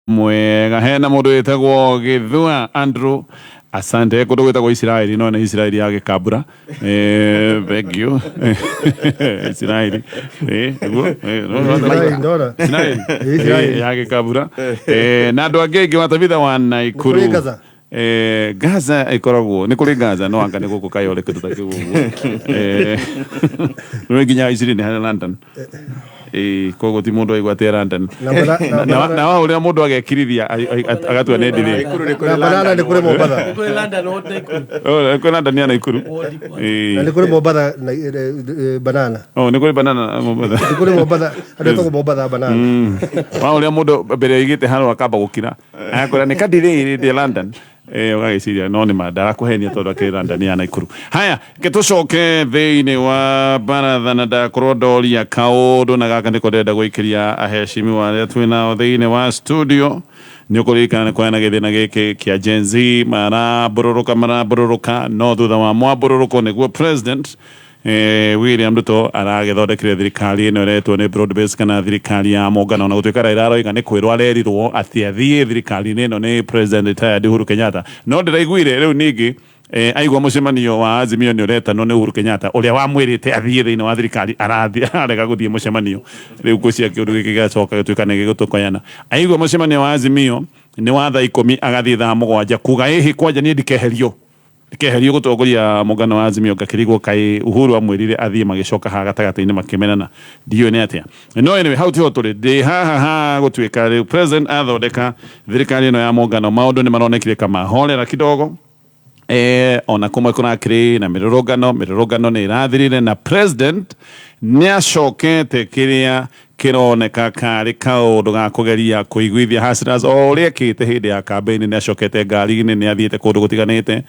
Mwega. Hena mũndũ wĩtagwo Gĩthua Andrew, asante. Kũndũ gwĩtagwo Isiraeli, no nĩ Isiraeli ya Gĩkambura. Thank you. Isiraeli. Nĩguo? No, Isiraeli, ndona. Isiraeli. Isiraeli. Ya Gĩkambura. Na andũ angĩ aingĩ watabitha wa Naikuru. Nĩ kũrĩ Gaza? Gaza ĩkoragwo nĩ kũrĩ Gaza, no anga nĩ gũkũ Kayole kĩndũ ta kĩu ũguo. Nĩ nginya Isiraeli nĩ harĩ London. Koguo ti mũndũ aigua atĩ e London. Na wa ũrĩa mũndũ agekirithia agatua nĩ ndĩrĩ. Naikuru nĩ kũrĩ Na banana nĩ kũrĩ London. Mombatha. Nĩ kũrĩ London ward Naikuru. Oh, kwĩ London ya Naikuru. Ward iko. Na nĩ kũrĩ Mombatha na banana. Oh, nĩ kũrĩ banana Mombatha. Nĩ kũrĩ Mombatha, andũ etagwo Mombatha banana. Wa ũrĩa mũndũ mbere aigĩte haro akamba gũkira. Agakwĩra nĩ kadiri ndĩ London. Ũgagĩciria no nĩ ma ndarakũhenia tondũ akĩrĩ London ya Naikuru. Haya, reke tũcoke thĩinĩ wa baratha na ndakorwo ndoria kaũndũ na gaka nĩko ndĩrenda gũikĩria aheshimiwa arĩa twĩ nao thĩinĩ wa studio. Nĩ ũkũririkana nĩ kwarĩ na gĩthĩna gĩkĩ kĩa Gen Z marambũrũrũka marambũrũrũka, no thutha wa mwambũrũrũko nĩguo president William Ruto aragĩthondekire thirikari ĩno ĩretwo nĩ broad base kana thirikari ya mũngano, na gũtuĩka Raila aroiga nĩ kwĩrwo arerirwo atĩ athiĩ thirikari-inĩ ĩno nĩ President retired Uhuru Kenyatta, no ndĩraiguire rĩu ningĩ aigua mũcemanio wa Azimio nĩ ũretanwo nĩ Uhuru Kenyatta ũrĩa wamwĩrĩte athiĩ thĩinĩ wa thirikari, arathiĩ ararega gũthiĩ mũcemanio. Rĩu ngwĩciria kĩũndũ gĩkĩ gĩgacoka gĩtuĩka nĩ gĩgũtũkoyana. Aigua mũcemanio wa Azimio nĩ wa thaa 10 agathiĩ thaa 7 kuga ĩhĩ kwanja niĩ ndikeherio ndikeherio gũtongoria mũngano wa Azimio. Ngakĩrigwo kaĩ Uhuru amwĩrire athiĩ, magĩcoka haha gatagatĩ-inĩ makĩmenana, ndiũĩ nĩ atĩa. No anyway, hau tiho tũrĩ, ndĩ haha ha gũtuĩka rĩu president athondeka thirikari ĩno ya mũngano, maũndũ nĩ maronekire kamahorera kidogo. Ona kũmwe kũrakĩrĩ na mĩrũrũngano, mĩrũrũngano nĩ ĩrathirire na president nĩ acokete kĩrĩa kĩroneka karĩ kaũndũ ga kũgeria kũiguithia hustlers o ũrĩa ekĩte hĩndĩ ya campaign. Nĩ acokete ngari-inĩ, nĩ athiĩte kũndũ gũtiganĩte,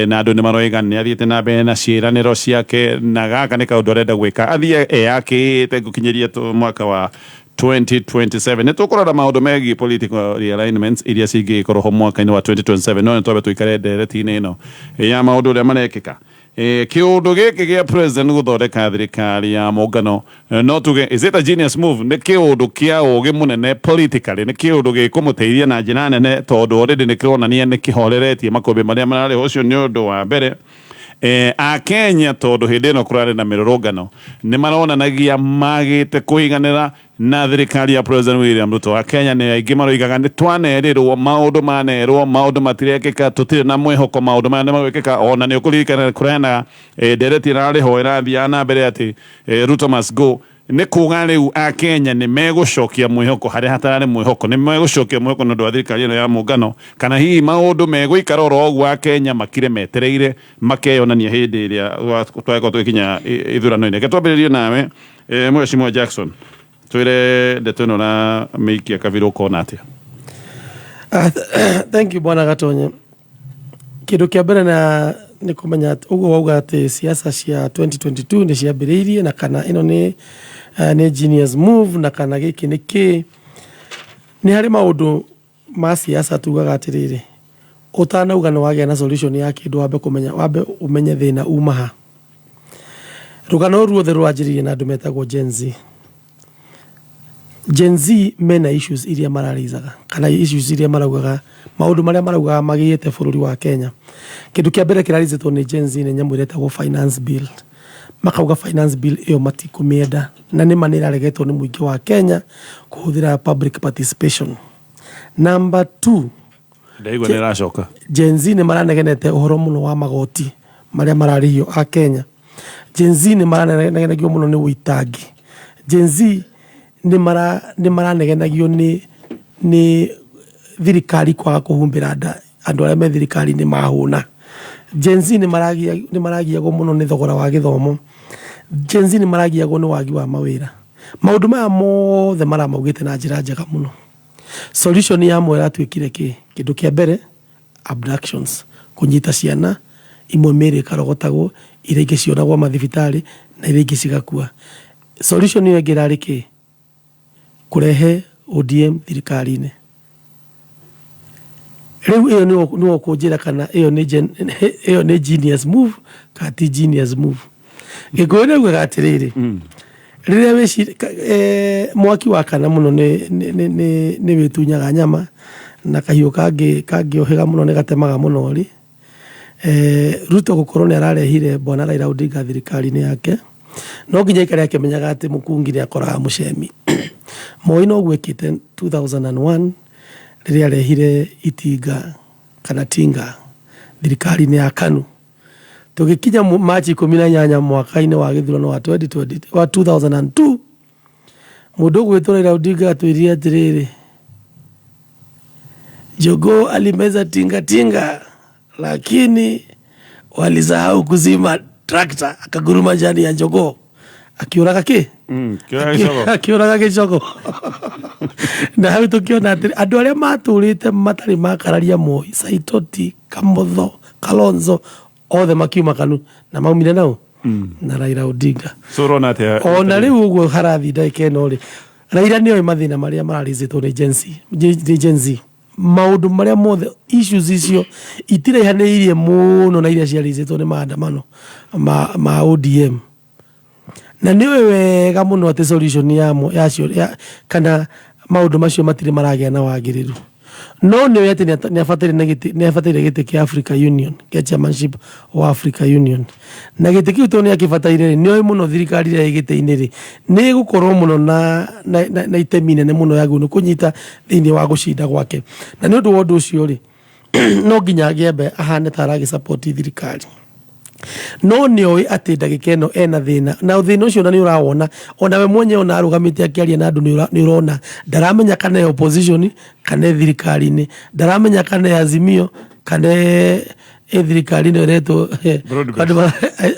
na andũ nĩ maroiga nĩ athiĩte na mbere na ciĩranĩro ciake, na gaka nĩ kaũndũ arenda gwĩka athiĩ eyakĩte gũkinyĩria mwaka wa 2027. Nĩ tũkũrora maũndũ megiĩ political realignments iria cingĩgĩkorwo ho mwaka-inĩ wa 2027, no nĩ twambe tũikare ndereti-inĩ ĩno ya maũndũ ũrĩa marekĩka. Kĩũndũ gĩkĩ gĩa president gũthondeka thirikari ya mũngano, no tuge, is it a genius move? Nĩ kĩũndũ kĩa ũgĩ mũnene politically? Nĩ kĩũndũ gĩkũmũteithia na njĩra nene, tondũ already nĩ kĩronania nĩ kĩhoreretie makũmbĩ marĩa mararĩ? Ũcio nĩ ũndũ wa mbere. Akenya, tondũ hĩndĩ ĩno kũrarĩ na mĩrũrũngano, nĩ maronanagia magĩte kũiganĩra na thirikari ya President William Ruto. Akenya nĩ aingĩ maroigaga nĩ twanerĩrwo maũndũ, manerwo maũndũ matirekĩka, tũtirĩ na mwĩhoko maũndũ maya nĩ magwĩkĩka. Ona nĩ ũkũririkana kũrena ndereti ĩrarĩ ho ĩrathiaga na mbere atĩ Ruto must go. Nĩ kuga rĩu Akenya nĩ megũcokia mwĩhoko harĩa hatararĩ mwĩhoko, nĩ megũcokia mwĩhoko nĩ ũndũ wa thirikari ĩno ya mũngano, kana hihi maũndũ megũikara oro ũguo, Akenya makire metereire makeyonania hĩndĩ ĩrĩa twagĩkorwo tũgĩkinya ithurano-inĩ? Reke twambĩrĩrie nawe, Mheshimiwa Jackson, twĩre ndeto ĩno na mĩikia kabira ũkona atĩa? Thank you, Bwana Gatonye. Kĩndũ kĩa mbere na nĩ kũmenya ũguo wauga atĩ siasa cia 2022 nĩ ciambĩrĩirie, na kana ĩno nĩ genius move, na kana gĩkĩ nĩ kĩ. Nĩ harĩ maũndũ ma siasa tugaga atĩrĩrĩ, ũtanauga nĩ wagĩa na solution ya kĩndũ, wambe kũmenya, wambe ũmenye thĩna uma ha. Rũgano rũu ruothe rũranjĩrĩirie na andũ metagwo Gen Z. Gen Z mena issues iria mararĩizaga kana issues iria maraugaga, maũndũ marĩa maraugaga magĩte bũrũri wa Kenya. Kĩndũ kĩa mbere kĩrarĩizĩtwo nĩ Gen Z nĩ nyamũ ĩrĩa ĩtagwo finance bill. Makauga finance bill ĩyo matikũmĩenda, na nĩma nĩ ĩraregetwo nĩ mũingĩ wa Kenya kũhũthĩra public participation. Number two, Ndaigua nĩ ĩracoka. Gen Z nĩ maranegenete ũhoro mũno wa magoti marĩa mararĩhio a Kenya. Gen Z nĩ maranegenagio mũno nĩ ũitangi. Gen Z nĩ maranegenagio nĩ thirikari kwaga kũhumbĩra nda andũ arĩa me thirikari-inĩ mahũna. Gen Z nĩ maragiagwo mũno nĩ thogora wa gĩthomo. Gen Z nĩ maragiagwo nĩ wagi wa mawĩra. Maũndũ maya mothe maramaugĩte na njĩra njega mũno. Solution yamo ĩratuĩkire kĩ? Kĩndũ kĩa mbere, abductions, kũnyita ciana imwe mĩĩrĩ ĩkarogotagwo, iria ingĩ cionagwo mathibitarĩ na iria ingĩ cigakua. Solution ĩyo ĩngĩ ĩrarĩ kĩ? Kũrehe ODM thirikari-inĩ. Rĩu ĩyo nĩwe ũkũnjĩra kana ĩyo nĩ genius move kana ti genius move. Gĩkũyũ nĩ augaga atĩrĩrĩ, Rĩrĩa wĩciri mwaki wakana mũno nĩ wĩtunyaga nyama, na kahiũ kangĩũhĩga mũno nĩ gatemaga mũno rĩ. Ruto gũkorwo nĩ ararehire bwana Raila Odinga thirikari-inĩ yake, no nginya aikare akĩmenyaga atĩ mũkungi nĩ akoraga mũcemi. Moi noguo ekĩte 2001 rĩrĩa arehire itinga kana tinga thirikari-inĩ ya KANU. Tũgĩkinya Machi 18 mwaka-inĩ wa gĩthurano wa 2020, wa 2002, mũndũ ũgwĩtwo Raila Odinga atwĩrire atĩrĩrĩ, jogoo alimeza tinga tinga, lakini walisahau kuzima trakta, akaguruma ndani ya jogoo akiũraga kĩ? Kĩũraga gĩcogo. Akiũraga gĩcogo. Na hau tũkĩona atĩrĩ, andũ arĩa matũrĩte matarĩ makararia Moi, Saitoti, Kamotho, Kalonzo, othe makiuma KANU na maumire nao na Raila Odinga. So ũrona atĩa? Ona rĩu ũguo harathiĩ ndagĩka ĩno rĩ, Raila nĩoĩ mathĩna marĩa mararĩcĩtwo nĩ Gen Z, nĩ Gen Z. Maũndũ marĩa mothe issues icio itiraihanĩrĩirie mũno na iria ciarĩcĩtwo nĩ maandamano ma ODM. Na nĩoĩ wega mũno atĩ solution yamo yacio ya, kana maũndũ macio matirĩ maragĩa na wagĩrĩru. No nĩoĩ atĩ nĩabataire na gĩtĩ, nĩabataire gĩtĩ kĩa Africa Union, kĩa chairmanship wa Africa Union. Na gĩtĩ kĩu tondũ nĩakĩbataire rĩ, nĩoĩ mũno thirikari ĩrĩa ĩ gĩtĩ-inĩ rĩ, nĩ ĩgũkorwo mũno na itemi inene mũno yagĩrĩirwo nĩ kũnyita thĩinĩ wa gũcinda gwake. Na nĩ ũndũ wa ũndũ ũcio rĩ, no nginya angĩambe ahane ta aragĩ support thirikari. No nĩoĩ atĩ ndagĩka ĩno ena thĩna, na thĩna ũcio ona nĩ ũrawona, ona we mwenyewe ona arũgamĩte akĩaria na andũ nĩ ũrona ndaramenya kana e opposition kana e thirikari-inĩ, ndaramenya kana e Azimio kana e thirikari ĩno ĩretwo Broad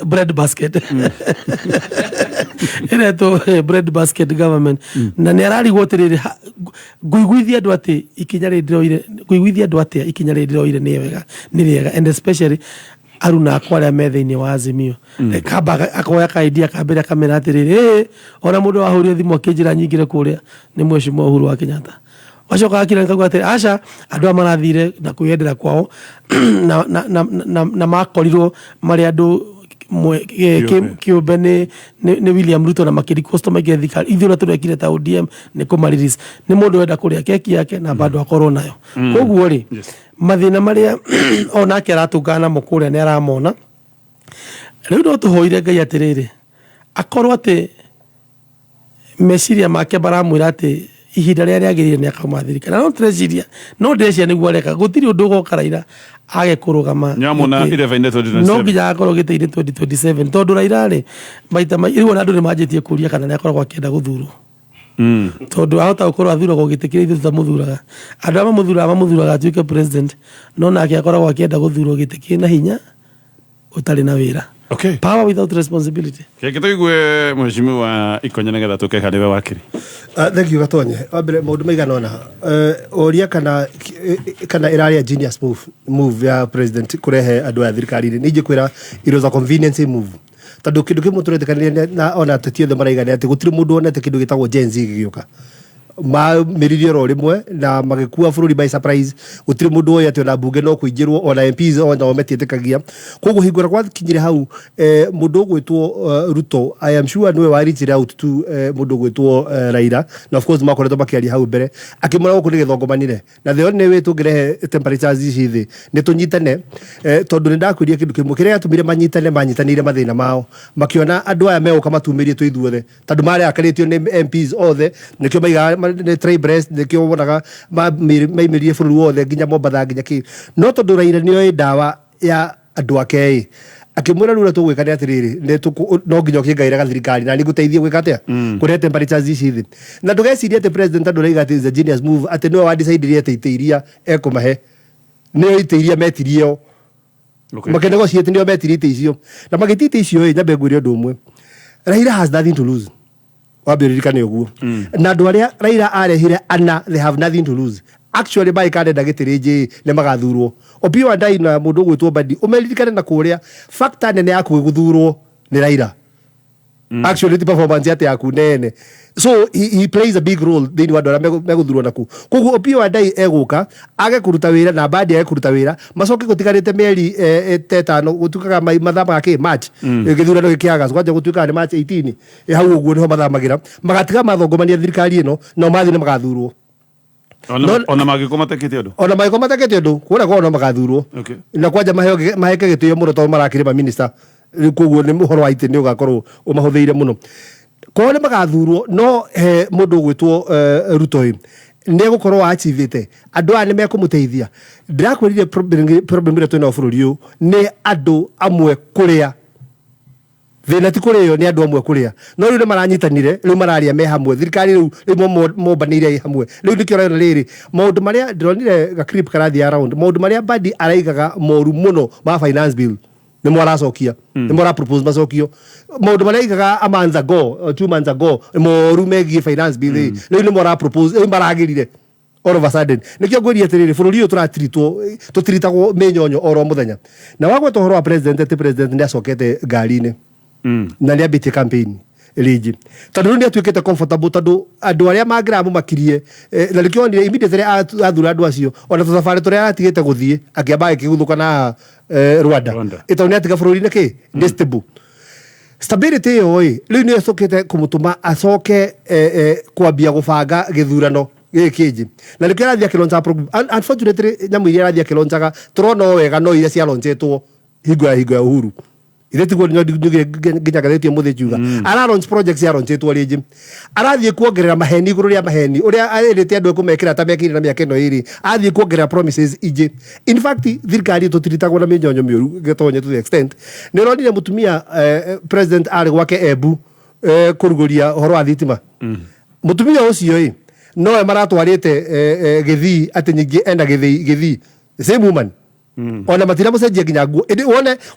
bread basket, ĩretwo bread basket government. Na nĩ ararigwo atĩrĩrĩ, ngũiguithia andũ atĩ ikinya rĩrĩ ndĩroire, ngũiguithia andũ atĩa ikinya rĩrĩ ndĩroire nĩ wega, nĩ rĩega, and especially aruna akwa arĩa me thĩinĩ wa Azimio. Kamba akoya ka idea akambĩra akamera atĩrĩrĩ, ĩ ona mũndũ wahũrire thimũ akĩnjĩra nyingĩre kũrĩa nĩ mheshimiwa Uhuru wa Kenyatta. Gacoka gakira kauga atĩrĩ, aca, andũ aya marathire na kwĩyendera kwao na makorirwo marĩ andũ kĩũmbe nĩ William Ruto na makĩrequest maingĩre thirikari. Ithuĩ ũrĩa tũrekire ta ODM nĩ kũma-release. Nĩ mũndũ wenda kũrĩa keki yake na bado akorwo nayo. Koguo rĩ, mathĩna marĩa onake aratũngana namo kũrĩa nĩ aramona. Rĩu no tũhoire Ngai atĩrĩrĩ, akorwo atĩ meciria make maramwĩra atĩ ihinda rĩrĩa rĩagĩrĩire nĩ akauma thirikari. Na no tũreciria, no ndĩreciria nĩguo areka, gũtirĩ ũndũ ũgoka Raila age kũrũgama Nĩamona gĩtĩ. 11 2027. No nginya agakorwo gĩtĩ-inĩ 2027, tondũ Raila rĩ, maita rĩu ona andũ nĩ manjĩtie kũria kana nĩ akoragwo akĩenda gũthurwo. Tondũ ahota gũkorwo athuragwo gĩtĩ kĩrĩa ithuĩ tũtamũthuraga. Andũ arĩa mamũthuraga atuĩke president, no nake akoragwo akĩenda gũthurwo gĩtĩ kĩna hinya ũtarĩ na wĩra. Power without responsibility. Keke tũigue mheshimiwa Ikonyo nĩgetha tũke harĩ we wakiri. Thank you Gatonye. Wa mbere maũndũ maigana ũna. Ũria kana ĩrarĩ a genius move ya president kũrehe andũ aya thirikari-inĩ. Nĩ ingĩkwĩra it was a convenience move. Tondũ kĩndũ kĩmwe tũretĩkanĩria na ona ateti othe maraiga nĩ atĩ gũtirĩ mũndũ wonete kĩndũ gĩtagwo Gen Z gĩgĩũka. Mamĩririe oro rĩmwe na magĩkua bũrũri by surprise. Gũtirĩ mũndũ woĩ atĩ ona mbunge no kũingĩrwo, ona MPs ona o metiĩtĩkagia. Koguo hingo ĩrĩa gwakinyire hau, mũndũ ũgwĩtwo Ruto, I am sure nĩwe wa reached out to mũndũ ũgwĩtwo Raila, na of course makoretwo makĩaria hau mbere, akĩmwĩra gũkũ nĩ gĩthongomanire, na the only way tũngĩrehe temperatures ici thĩ nĩ tũnyitane, tondũ nĩ ndakwĩrire kĩndũ kĩmwe kĩrĩa gĩatũmire manyitane, manyitanĩire mathĩna mao, makĩona andũ aya megũka matumĩrie twĩ ithuothe, tondũ marerakarĩtio nĩ MPs othe, nĩkĩo maigaga nĩ tribeless, nĩkĩo wonaga maimĩrire bũrũri wothe nginya Mombatha nginya kĩ. No tondũ Raila nĩoĩ ndawa ya andũ ake ĩ, akĩmwĩra rĩu ũrĩa tũgwĩka nĩ atĩrĩrĩ, no nginya ũkĩngaĩre thirikari na nĩngũteithie gwĩka atĩa, kũrehe temperatures ici thĩ. Na ndũgecirie atĩ president andũ araiga atĩ is a genius move, atĩ nĩwe wa decide atĩ itĩ iria ekũmahe nĩo itĩ iria metirie o. Makĩnegotiate nĩo metirie itĩ icio, na magĩtia itĩ icio ĩ, nyambe ngwĩre ũndũ ũmwe, Raila has nothing to lose. Wambe ũririkane ũguo. Na andũ arĩa Raila arehire ana, they have nothing to lose actually. Magĩkanenda gĩtĩ rĩngĩ nĩ magathurwo. Opiyo Wandayi na mũndũ ũgwĩtwo Mbadi, ũmeririkane na kũrĩa factor nene ya gũthurwo nĩ Raila. Actually ti performance atĩ yaku nene. So he plays a big role thĩinĩ wa andũ arĩa megũthurwo naku. Koguo Opiyo Wandayi egũka age kũruta wĩra na Mbadi age kũruta wĩra, macoke gũtigarĩte mĩeri ta ĩtano, gũtuĩkaga mathaa kĩ March, gĩthurano gĩkĩ August, kwanja gũtuĩkaga nĩ March 18, hau ũguo nĩho mathamagĩra, magatiga mathongomania thirikari ĩno, nao mathiĩ nĩ magathurwo. Ona mangĩkorwo matekĩte ũndũ. Ona mangĩkorwo matekĩte ũndũ kũrĩa kwao no magathurwo. Na kwanja maheke gĩtĩo mũno tondũ marakĩrĩ maminista. Rĩu koguo nĩ ũhoro wa itĩ nĩ ũgakorwo ũmahũthĩire mũno. Kwao nĩ magathurwo, no he mũndũ ũgwĩtwo Ruto ĩ nĩ egũkorwo achievĩte, andũ aya nĩ mekũmũteithia. Ndĩrakwĩrire problem ĩrĩa twĩnayo bũrũri ũyũ nĩ andũ amwe kũrĩa thĩna, ti kũrĩo nĩ andũ amwe kũrĩa, no rĩu nĩ maranyitanire, rĩu mararia me hamwe, thirikari rĩu mombanĩire ĩ hamwe. Rĩu nĩkĩo ũrona rĩrĩ maũndũ marĩa ndĩronire ga clip karathiĩ around, maũndũ marĩa Mbadi araigaga moru mũno ma finance bill nĩmo aracokia, nĩmo ara propose macokio. Maũndũ marĩa aigaga a month ago, 2 months ago, moru megiĩ finance bill rĩ, rĩu nĩmo ara propose, rĩu maragĩrire all of a sudden. Nĩkĩo ngwĩria atĩrĩrĩ, bũrũri ũyũ tũratiritwo, tũtiritagwo mĩnyonyo oro mũthenya. Na wagweta ũhoro wa president, atĩ president nĩ acokete ngari-inĩ na nĩ ambĩtie campaign rĩngĩ, tondũ rĩu nĩ atuĩkĩte comfortable, tondũ andũ arĩa mangĩramũmakirie na nĩkĩo onire immediately athura andũ acio, ona tũthabarĩ tũrĩa aratigĩte gũthiĩ akĩamba agĩkĩguthũka na haha Rwanda. Rwanda. Ĩ tondũ nĩ atiga bũrũri nĩkĩ nĩ stable. Stability ĩyo ĩ rĩu nĩ ĩcokete kũmũtũma acoke kwambia gũbanga gĩthurano gĩkĩ kĩngĩ, na nĩkĩo arathiĩ akĩlaunchaga program. Unfortunately, nyamũ iria arathiĩ akĩlaunchaga tũrona o wega no iria cialaunchĩtwo hingo ya Uhuru. Ithe tiguo nyugire nginya ngathĩti ũmũthĩ ngiuga ara launch projects cialaunchĩtwo rĩngĩ. Arathiĩ kuongerera maheni igũrũ rĩa maheni ũrĩa erĩte andũ ekũmekĩra ta mekĩire na mĩaka ĩno ĩrĩ, athiĩ kuongerera promises ingĩ. In fact, thirikari tũtiritagwo na mĩnyonyo mĩũru gĩtonye to the extent nĩ ũronire mũtumia president arĩ gwake Embu kũrugũria ũhoro wa thitima. Mũtumia ũcio ĩ nowe maratwarĩte gĩthii atĩ nyingĩ ena gĩthii gĩthii, the same woman, ona matiramucenjia nginya nguo. Ĩndĩ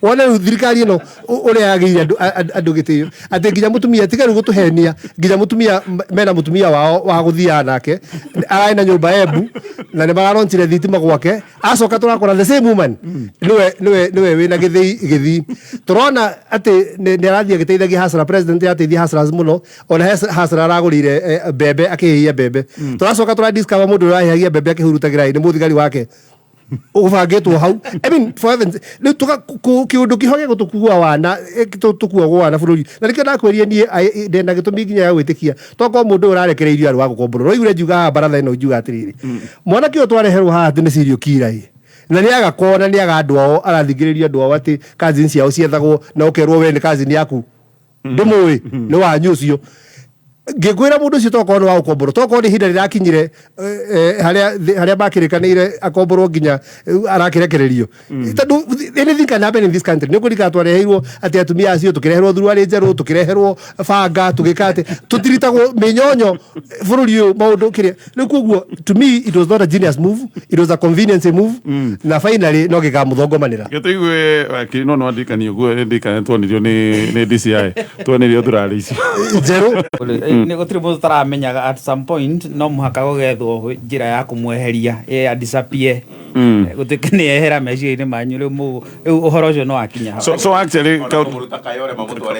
wone rĩu thirikari ĩno ũrĩa yagĩire andũ gĩtĩo, atĩ nginya mũtumia tiga rĩu gũtũhenia, nginya mũtumia mena mũtumia wao wa gũthiaga nake ararĩ na nyũmba Embu na nĩ mararonchire thitima gwake. Acoka tũrakora the same woman nĩwe wĩna gĩthĩi gĩthii. Tũrona atĩ nĩ arathiĩ agĩteithagia hasara, president ateithia hustlers mũno, ona he hustler aragũrĩire mbembe akĩhĩhia mbembe. Tũracoka tũra discover mũndũ ũrĩa ũrahĩhagia mbembe akĩhurutagĩra nĩ mũthigari wake ũbangĩtwo hau. I mean, for heaven's rĩu tuga kĩũndũ kĩho gĩa gũtũkua wana, tũkuagwo wana bũrũri. Na nĩkĩo ndakwĩria niĩ ndĩna gĩtũmi nginya ya gwĩtĩkia tokorwo mũndũ ũyũ ũrarekereirio arĩ wa gũkomborwo. Ũraiguire ngiuga haha baratha ĩno, ngiuga atĩrĩrĩ, mwanake ũyũ twareherwo haha atĩ nĩ serial killer ĩ, na nĩ agakorwo na nĩ aga andũ ao, arathingĩrĩria andũ ao atĩ cousin ciao ciethagwo na ũkerwo we nĩ cousin yaku, ndũmũĩ nĩ wanyu ũcio. Ngĩkwĩra mũndũ ũcio tokorwo nĩ wa gũkomborwo, tokorwo nĩ ihinda rĩrakinyire harĩa makĩrĩkanĩire akomborwo nginya arakĩrekererio, tondũ anything can happen in this country. Nĩ kũrika twareheirwo atĩ atumia acio, tũkĩreherwo thuruarĩ njerũ, tũkĩreherwo banga, tũgĩka atĩ tũtiritagwo mĩnyonyo bũrũri ũyũ maũndũ kĩrĩa. Rĩu koguo to me it was not a genius move, it was a convenience move, na finally no gĩkamũthongomanĩra. Gĩtũigue wakiri no nĩwandirikania ũguo, ndirikane tuonirio nĩ DCI, tuonirio thurarĩ icio njerũ. Nĩ gũtirĩ mũndũ ũtaramenyaga at some point no mũhaka gũgethwo njĩra ya kũmweheria ya disappear, gũtuĩke nĩ ehera meciria-inĩ manyu. Rĩu ũhoro ũcio no wakinya hau. So actually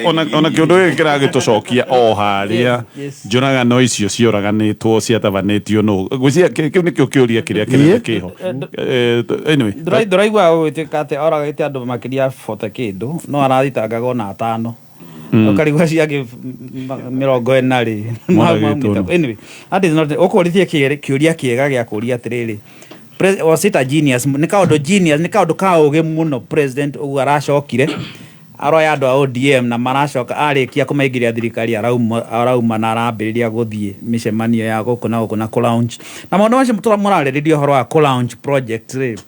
ona kĩũndũ gĩkĩ kĩragĩtũcokia o harĩa njũragano icio cioraganĩtwo ciatabanĩtio nũ? Ngwĩciria kĩu nĩkĩo kĩũria kĩrĩa kĩnene kĩho. Anyway. Ndũraigua gũgĩtuĩka atĩ oragĩte andũ makĩria 40 kĩndũ, no arathitangagwo na atano, ũkarigwo ciangĩ 40 rĩ? Moragĩtwo nũ? Anyway, that is not ũkũrĩtie kĩũria kĩega gĩa kũria atĩrĩrĩ, was it a genius, nĩ kaũndũ genius, nĩ kaũndũ ka ũgĩ mũno president ũguo aracokire aroya andũ a ODM na maracoka arĩkia kũmaingĩria thirikari, arauma na arambĩrĩria gũthiĩ mĩcemanio ya gũkũ na gũkũ na kũ-launch na maũndũ macio mũrarĩrĩria ũhoro wa kũ-launch project rĩ,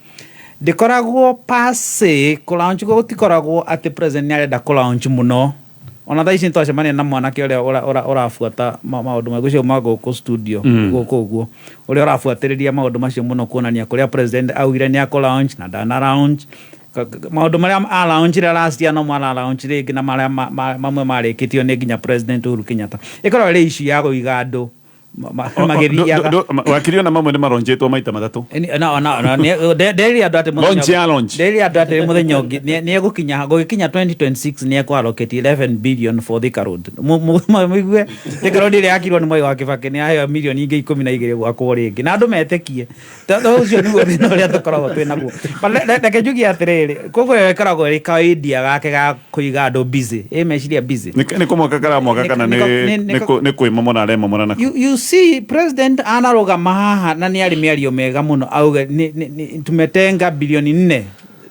ndĩkoragwo per se kũ-launch, gũtikoragwo atĩ president nĩ arenda kũ-launch mũno. Ona thaa ici nĩtwacemania na mwanake ũrĩa ũrabuata maũndũ ma gũcio ma gũkũ studio gũkũ ũguo, ũrĩa ũrabuatĩrĩria maũndũ macio mũno, kuonania kũrĩa president augire nĩ akũ launch na ndana launch. Maũndũ marĩa a launchire last year no mara launch rĩngĩ, na marĩa mamwe marĩkĩtio nĩ nginya president Uhuru Kenyatta. Ĩkoragwo ĩrĩ issue ya kũiga andũ. Magĩthiaga. Wakiri ona mamwe nĩ maronjetwo maita matatũ. No, nderire andũ atĩ mũthenya- Launch ya launch. Nderire andũ atĩ mũthenya ũngĩ nĩ egũkinya, gũgĩkinya 2026 nĩ ekũ-allocate 11 billion for Thika Road. Mũigue Thika Road ĩrĩa yakirwo nĩ Mwai wa Kibaki nĩ aheo milioni ingĩ 12 gwakwo rĩngĩ na andũ metĩkie. Tondũ ũcio nĩguo thĩna ũrĩa tũkoragwo twĩ naguo. But reke njugie atĩrĩrĩ, koguo ĩyo ĩkoragwo ĩrĩ kaidea gake ga kũiga andũ busy, ĩ meciria busy. Nĩ kũmwaka karamwaka kana nĩ kwĩmomora aremomora nako? You see, president anarũgama haha na nĩ arĩ mĩario mĩega mũno, auge tumetenga bilioni 4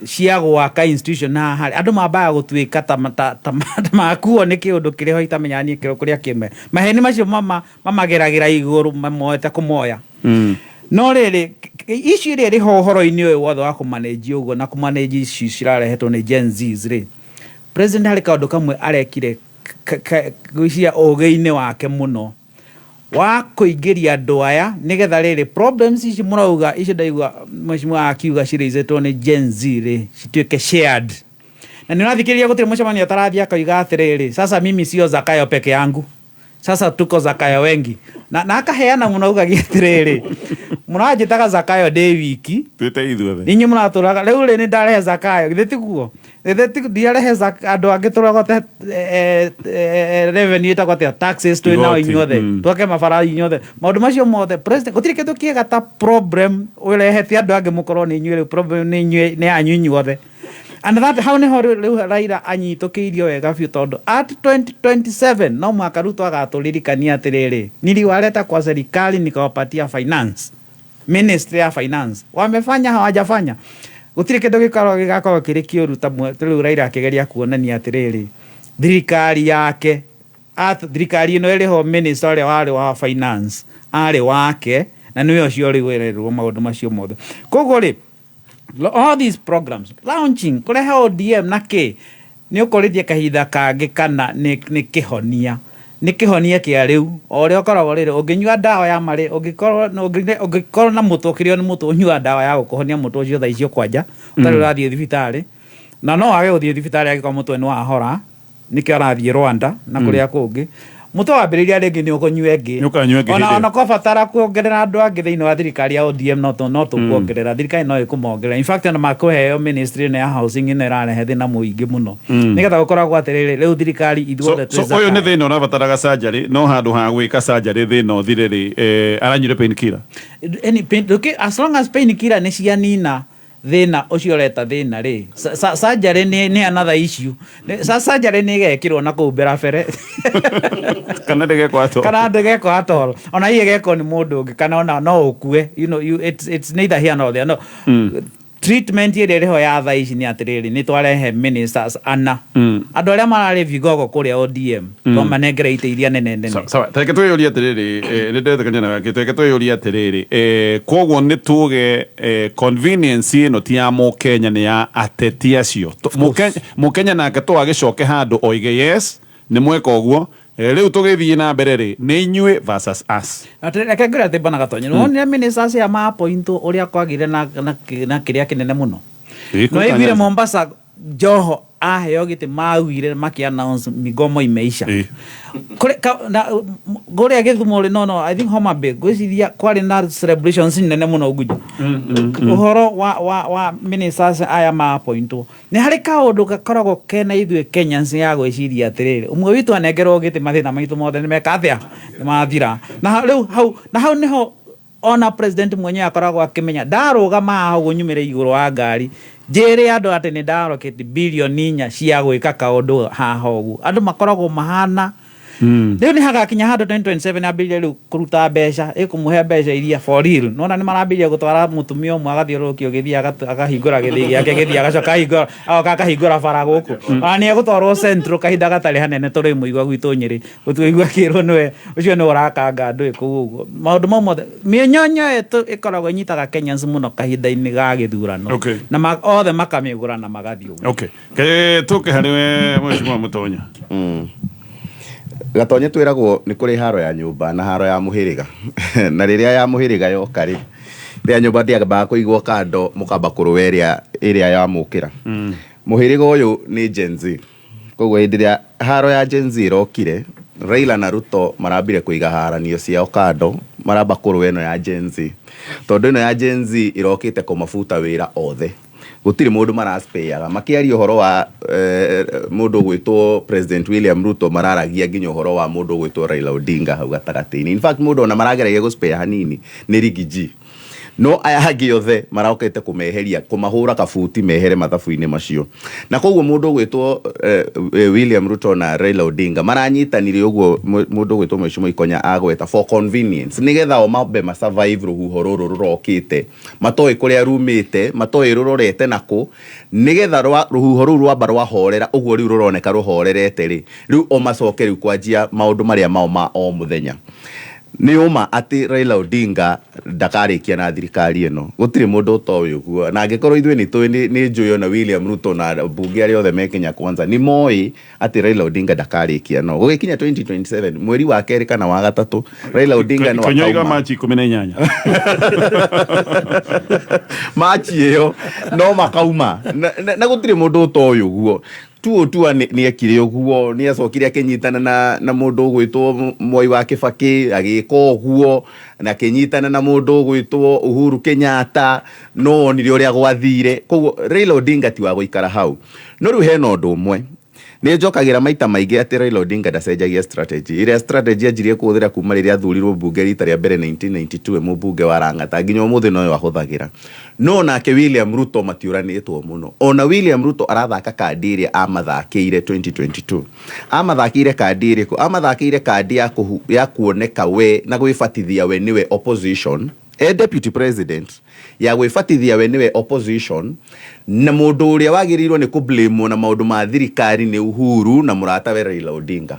cia gwaka institution haha. Andũ mambaga gũtuĩka ta makuo nĩ kĩũndũ kĩrĩ ho itamenyaga niĩ kĩrĩ kũrĩa kĩme maheni macio mamageragĩra igũrũ mamoete kũmoya. No rĩrĩ, issue ĩrĩa ĩrĩ ho ũhoro-inĩ ũyũ wothe wa kũmanage ũguo na kũmanage issues cirarehetwo nĩ Gen Zs rĩ, president harĩ kaũndũ kamwe arekire ngwĩciria ũgĩ-inĩ wake mũno wa kũingĩria andũ aya, nĩgetha rĩrĩ problems ici mũrauga, icio ndaigua mheshimiwa akiuga ciraisetwo nĩ Gen Z rĩ, cituĩke shared. Na nĩ ũrathikĩrĩria gũtirĩ mũcemanio ũtarathiĩ akoiga atĩrĩrĩ, "Sasa mimi sio Zakayo peke yangu, sasa tuko Zakayo wengi." Na akaheana mũno augagia atĩrĩrĩ, "Mũranjĩtaga Zakayo ndĩ wiki." Twĩte ithuothe. Inyuĩ mũratũraga rĩu rĩ, nĩ ndarehe Zakayo, githĩ tiguo? Githĩ ndiarehe andũ angĩ tũrogote revenue ĩtagwo atĩa, taxes, twĩ nao Igoti, inyuothe, twake mabara inyuothe, maũndũ macio mothe. President, gũtirĩ kĩndũ kĩega ta problem ũrehete andũ angĩ mũkorwo nĩ inyuĩ rĩu problem nĩ inyuĩ, nĩ yanyu inyuothe. And that hau nĩho rĩu Raila anyitũkĩirio wega biũ, tondũ at 2027 no mũhaka Ruto agatũririkania atĩrĩrĩ, "Niliwaleta kwa serikali nikawapatia finance ministry ya finance, wamefanya hawajafanya?" Gũtirĩ kĩndũ gĩkoragwo gĩgakorwo kĩrĩ kĩũru ta rĩu Raila akĩgeria kuonania atĩrĩrĩ, thirikari yake at thirikari ĩno ĩrĩ ho, minister ũrĩa warĩ wa finance arĩ wake, na nĩwe ũcio rĩu ĩrerwo maũndũ macio mothe. Koguo rĩ, all these programs, launching, kũrehe ODM na kĩ, nĩ ũkũrĩtie kahinda kangĩ kana nĩ kĩhonia, nĩ kĩhonia kĩa rĩu. O ũrĩa ũkoragwo rĩrĩ, ũngĩnyua ndawa ya marĩ, ũngĩkorwo na mũtwe, ũkĩrĩo nĩ mũtwe, ũnyua ndawa ya gũkũhonia mũtwe ũcio thaa icio kwanja ũtarĩ ũrathiĩ thibitarĩ, na no wage gũthiĩ thibitarĩ angĩkorwo mũtwe nĩ wahora. Nĩkĩo arathiĩ Rwanda na kũrĩa kũngĩ. Mũtwe wambĩrĩria rĩngĩ nĩ ũkũnyua ĩngĩ. Nĩ ũkanyua ĩngĩ Ona hĩndĩ ĩyo. Ona kwabatara kuongerera andũ angĩ thĩinĩ wa thirikari ya ODM, no tũkuongerera, thirikari no ĩkũmongerera. In fact, ona makũheo ministry ĩno ya housing ĩno ĩrarehe thĩna mũingĩ mũno, nĩgetha gũkoragwo atĩrĩrĩ, rĩu thirikari ithuothe So twĩ ũyũ nĩ Zakayo. Thĩna ũrabataraga surgery, no handũ ha gwĩka surgery thĩna ũthire rĩ, aranyuire painkiller. Any pain, okay, as long as painkiller nĩ cianina thĩna ũcio ũreta thĩna rĩ, surgery nĩ another issue. Surgery nĩ ĩgekĩrwo na kũu mbere bere. Kana ndĩgekwo atĩa? Kana ndĩgekwo at all, ona hihi ĩgekwo nĩ mũndũ ũngĩ, kana ona no ũkue. You know, you, it's, it's neither here nor there. No treatment ĩrĩa ĩrĩho ya thaa ici nĩ atĩrĩrĩ, nĩ twarehe ministers ana, andũ arĩa mararĩ vigogo kũrĩa ODM, twamanengere itĩ iria nene nene. Sawa, tareke twĩyũrie atĩrĩrĩ, nĩ ndetĩkania nawe, reke twĩyũrie atĩrĩrĩ, koguo nĩ tuge convenience ĩno ti ya mũkenya, nĩ ya ateti acio. Mũkenya nake to agĩcoke handũ oige, "Yes, nĩ mweka ũguo." Rĩu tũgĩthiĩ na mbere rĩ, nĩ inyuĩ versus us. Atĩ reke ngwĩre atĩ bana Gatonye, nĩwonire ministers aya ma-appointwo ũrĩa kwagĩire na kĩrĩa kĩnene mũno? Ĩ, No iguire kũu. Mombasa, Joho aheo gĩtĩ, maugire maki announce migomo imeisha. Kũrĩa Gĩthumo rĩ, no I think Homa Bay, ngwĩciria kwarĩ na celebrations nene mũno Unguja ũhoro wa ministers aya ma-appointwo. Nĩ harĩ kaũndũ gakoragwo kena ithuĩ Kenyans ya gwĩciria atĩrĩrĩ, ũmwe witũ anengerwo gĩtĩ, mathĩna maitũ mothe nĩ meka atĩa? Nĩ mathira. Na rĩu hau, na hau nĩho ona president mwenyewe akoragwo akĩmenya, ndarũgama haha ũguo nyumĩre igũrũ wa ngari njĩre andũ atĩ nĩ ndaroketi bilioni 4 cia gwĩka kaũndũ haha ũguo, andũ makoragwo mahana rĩu nĩ hagakinya handũ 2027 ambĩrĩrie rĩu kũruta mbeca, ĩkũmũhe mbeca iria for real. Nona nĩ marambĩrĩria gũtwara mũtumia ũmwe agathiũrũrũkio gĩthiĩ, akahingũra gĩthĩi gĩake gĩthiĩ, agacoka akahingũra, agoka akahingũra bara gũkũ. Ona nĩ egũtwarwo Central kahinda gatarĩ hanene, tũrĩ mũigua gwitũ Nyĩrĩ gũtuigua kĩrwo nĩwe ũcio nĩwe ũrakanga andũ kũu ũguo. Maũndũ mau mothe, mĩnyonyo ĩtũ ĩkoragwo ĩnyitaga Kenyans mũno kahinda-inĩ ga gĩthurano, na othe makamĩgũra na magathiĩ ũguo. Okay, tũke harĩ we mheshimiwa Mũtonya. Gatonye, twĩragwo nĩ kũrĩ haro ya nyũmba na haro ya mũhĩrĩga, na rĩrĩa ya mũhĩrĩga yoka rĩ, ya nyũmba ndĩambaga kũigwo kando, mũkamba kũrũa ĩrĩa ĩrĩa yamũkĩra. Mũhĩrĩga ũyũ nĩ Gen Z, koguo hĩndĩ ĩrĩa haro ya Gen Z ĩrokire Raila na Ruto marambire kũiga haranio ciao kando, maramba kũrũa ĩno ya Gen Z, tondũ ĩno ya Gen Z ĩrokĩte kũmabuta wĩra othe. Gũtirĩ mũndũ maraspeaga makĩaria ũhoro wa mũndũ ũgwĩtwo President William Ruto, mararagia nginya ũhoro wa mũndũ ũgwĩtwo Raila Odinga hau gatagatĩ-inĩ. In fact, mũndũ ona marageragia gũspare hanini nĩ Riggy G, no aya angĩ othe marokete kũmeheria, kũmahũra kabuti mehere mathabu-inĩ macio. Na koguo mũndũ ũgwĩtwo William Ruto na Raila Odinga maranyitanire ũguo mũndũ ũgwĩtwo Mheshimiwa Ikonya agweta for convenience, nĩgetha o mambe ma survive rũhuho rũrũ rũrokĩte, matoĩ kũrĩa rumĩte, matoĩ rũrorete nakũ, nĩgetha rũhuho rũu rwamba rwahorera ũguo rĩu rũroneka rũhorerete rĩ, rĩu o macoke rĩu kwanjia maũndũ marĩa mao ma o mũthenya. Nĩ ũma atĩ Raila Odinga ndakarĩkia na thirikari ĩno, gũtirĩ mũndũ ũtoĩ ũguo, na angĩkorwo ithuĩ nĩ tũĩ, nĩ njũĩ ona William Ruto na mbunge arĩa othe me Kenya Kwanza nĩ moĩ atĩ Raila Odinga ndakarĩkia, no gũgĩkinya 2027 mweri wa kerĩ kana wa gatatũ, Raila Odinga no Konyoiga akauma. Machi 18. Machi ĩyo no makauma na gũtirĩ mũndũ ũtoĩ ũguo. 202 nĩ ekire ũguo, nĩ acokire akĩnyitana na mũndũ ũgwĩtwo Mwai wa Kĩbakĩ, agĩka ũguo na akĩnyitana na mũndũ ũgwĩtwo Uhuru Kenyatta, no wonire ũrĩa gwathire. Koguo Raila Odinga ti wa gũikara hau. No rĩu hena ũndũ ũmwe nĩ njokagĩra maita maingĩ, atĩ Raila Odinga ndacenjagia strategy. Ĩrĩa strategy anjirie kũhũthĩra kuma rĩrĩa athurirwo mbunge rita rĩa mbere 1992 e mũmbunge wa Lang'ata nginya ũmũthĩ noyo ahũthagĩra. No nake William Ruto matiũranĩtwo mũno. Ona William Ruto arathaka kandi ĩrĩa amathakĩire 2022. Amathakĩire kandi ĩrĩkũ? Amathakĩire kandi ya kuoneka we na gwĩbatithia we nĩwe opposition e deputy president, ya gwĩbatithia we nĩwe opposition, na mũndũ ũrĩa wagĩrĩirwo nĩ kũblamwo na maũndũ ma thirikari nĩ Uhuru na mũratawe Raila Odinga.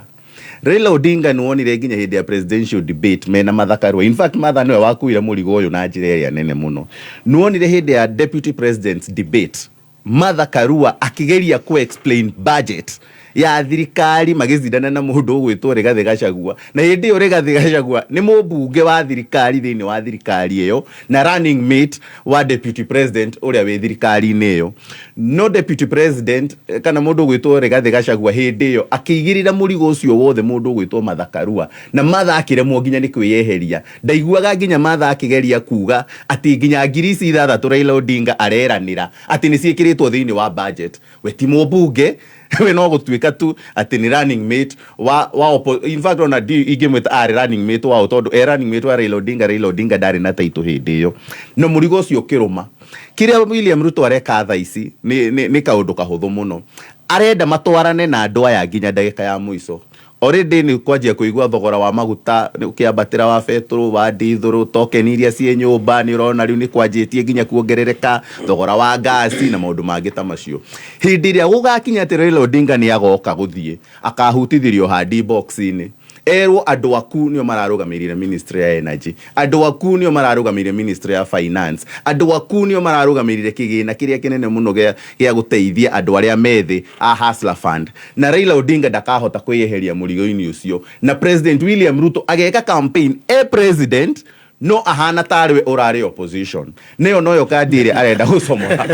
Raila Odinga nĩ wonire nginya hĩndĩ ya presidential debate mena Martha Karua. In fact, Martha nĩwe wakuire mũrigo ũyũ na njĩra ĩrĩa nene mũno. Nĩ wonire hĩndĩ ya deputy president's debate Martha Karua akĩgeria ku explain budget ya thirikari magĩcindana na mũndũ ũgwĩtwo Rigathĩ Gachagua, na hĩndĩ ĩyo Rigathĩ Gachagua nĩ mũmbunge wa thirikari thĩinĩ wa thirikari ĩyo na running mate wa deputy president ũrĩa wĩ thirikari-inĩ ĩyo. No deputy president kana mũndũ ũgwĩtwo Rigathĩ Gachagua hĩndĩ ĩyo akĩigĩrĩra mũrigo ũcio wothe mũndũ ũgwĩtwo Martha Karua, na Martha akĩremwo nginya nĩ kwĩyeheria. Ndaiguaga nginya Martha akĩgeria kuga atĩ nginya 6,000 Raila Odinga areranĩra atĩ nĩ ciĩkĩrĩtwo thĩinĩ wa budget. We ti mũmbunge, we no gũtuĩka tu atĩ nĩ running mate wa in fact, ona ndi ingĩmwĩta arĩ running mate wao, tondũ e running mate wa Raila Odinga, Raila Odinga ndarĩ na title hĩndĩ ĩyo, no mũrigo ũcio ũkĩrũma. Kĩrĩa William Ruto areka thaa ici nĩ kaũndũ kahũthũ mũno. Arenda matwarane na andũ aya nginya ndagĩka ya mũico. Already nĩ kwanjia kũigua thogora wa maguta ũkĩambatĩra, wa betũrũ, wa ndithũrũ, token iria ciĩ nyũmba nĩ ũrona rĩu nĩ kwanjĩtie nginya kuongerereka, thogora wa ngasi na maũndũ mangĩ ta macio. Hĩndĩ ĩrĩa gũgakinya atĩ Raila Odinga nĩ agoka gũthiĩ, akahutithĩrio handi box-inĩ, erwo andũ aku nĩo mararũgamĩrĩire ministry ya energy, andũ aku nĩo mararũgamĩrĩire ministry ya finance, andũ aku nĩo mararũgamĩrĩire kĩgĩna kĩrĩa kĩnene mũno gĩa gũteithia andũ arĩa methĩ a Hustler Fund. Na Raila Odinga ndakahota kwĩyeheria mũrigo-inĩ ũcio, na President William Ruto ageka campaign e president no ahana tarĩ we ũrarĩ opposition. Nĩyo noyo kandi ĩrĩa arenda gũcomora,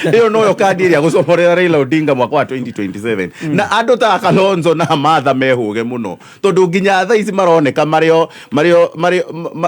ĩyo noyo kandi ĩrĩa gũcomorera Raila Odinga mwaka wa 2027. Na andũ ta Kalonzo na Martha mehũge mũno, tondũ nginya thaa ici maroneka marĩo marĩo marĩo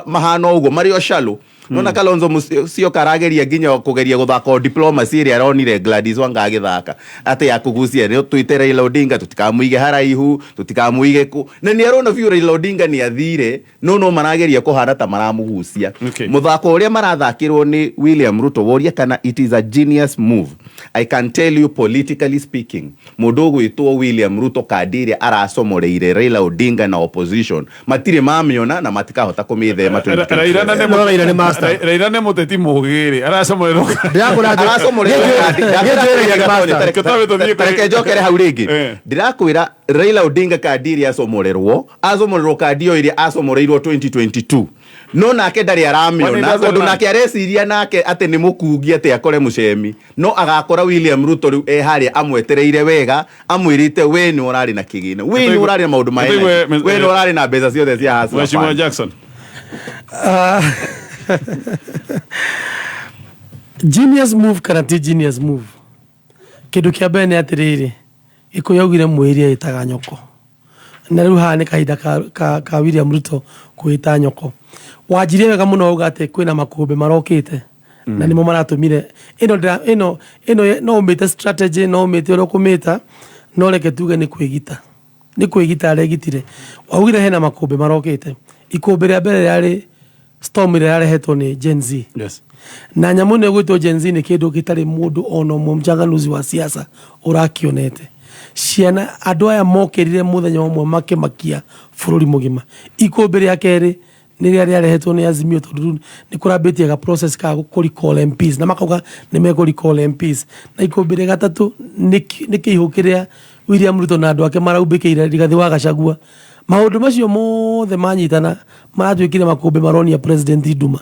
mahana ũguo, marĩo shallow. Nona Kalonzo Musyoka arageria nginya kũgeria gũthaka o diplomacy ĩrĩa aronire Gladys Wanga agĩthaka, atĩ ya kũgucia nĩ twĩte Raila Odinga tũtikamũige haraihu, tũtikamũige kũ, na nĩ arona biũ Raila Odinga nĩ athire, no marageria kũhana ta maramũgucia. Mũthako ũrĩa marathakĩrwo nĩ William Ruto, woria kana it is a genius move, I can tell you, politically speaking, mũndũ ũgwĩtwo William Ruto kandi ĩrĩa aracomoreire Raila Odinga na opposition matirĩ mamĩona na matikahota kũmĩthema 2027. Raila na nĩ No, Raila nĩ master. Raila nĩ mũteti mũgĩ rĩ, aracomorerwo. Ndĩrakwĩra Aracomorerwo kandi. Nĩ njũĩ Raila nĩ master. Tũtabe tũthiĩ Reke njokere hau rĩngĩ. Ndĩrakwĩra Raila Odinga kandi ĩrĩa acomorerwo kandi ĩyo ĩrĩa acomoreirwo 2022, no nake ndarĩ aramĩona, Kwani doesn't tondũ learn? Nake areciria nake atĩ nĩ mũkungi atĩ akore mũcemi, no agakora William Ruto rĩu e harĩa amwetereire wega, amwĩrĩte we nĩ ũrarĩ na kĩgĩna, we nĩ ũrarĩ na maũndũ ma energy, we nĩ ũrarĩ na mbeca ciothe cia Hustler Mheshimiwa Fund. Jackson. Genius move kana ti genius move, kĩndũ kĩa mbere nĩ atĩrĩrĩ, Gĩkũyũ augire mwĩrĩ ĩtaga nyoko. Na rĩu haha nĩ kahinda ka, ka, ka William Ruto kwĩta nyoko. Wanjirie wega mũno wauga atĩ kwĩna makũmbĩ marokĩte na nĩmo maratũmire ĩno ĩno ĩno no ũmĩte strategy, no ũmĩte ũrĩa ũkũmĩta, no reke tuge nĩ kwĩgita, nĩ kwĩgita aregitire. Waugire hena makũmbĩ marokĩte. Ikũmbĩ rĩa mbere rĩarĩ storm ĩrĩa yarehetwo nĩ Gen Z. Na nyamũ ĩno ĩgwĩtwo Gen Z nĩ kĩndũ gĩtarĩ mũndũ ona ũmwe mchanganuzi wa siasa ũrakĩonete. Ciana, andũ aya mokĩrire mũthenya ũmwe makĩmakia bũrũri mũgima. Ikũmbĩ rĩa kerĩ nĩ rĩrĩa rĩarehetwo nĩ Azimio, tondũ rĩu nĩ kũrambĩtie ga process ka kũ recall MPs, na makauga nĩ mekũ recall MPs. Na ikũmbĩ rĩa gatatũ nĩ kĩihũ kĩrĩa William Ruto na andũ ake maraumbĩkĩire Rigathĩ wa Gachagua. Maũndũ macio mothe manyitana maratuĩkire makũmbĩ maronia president nduma.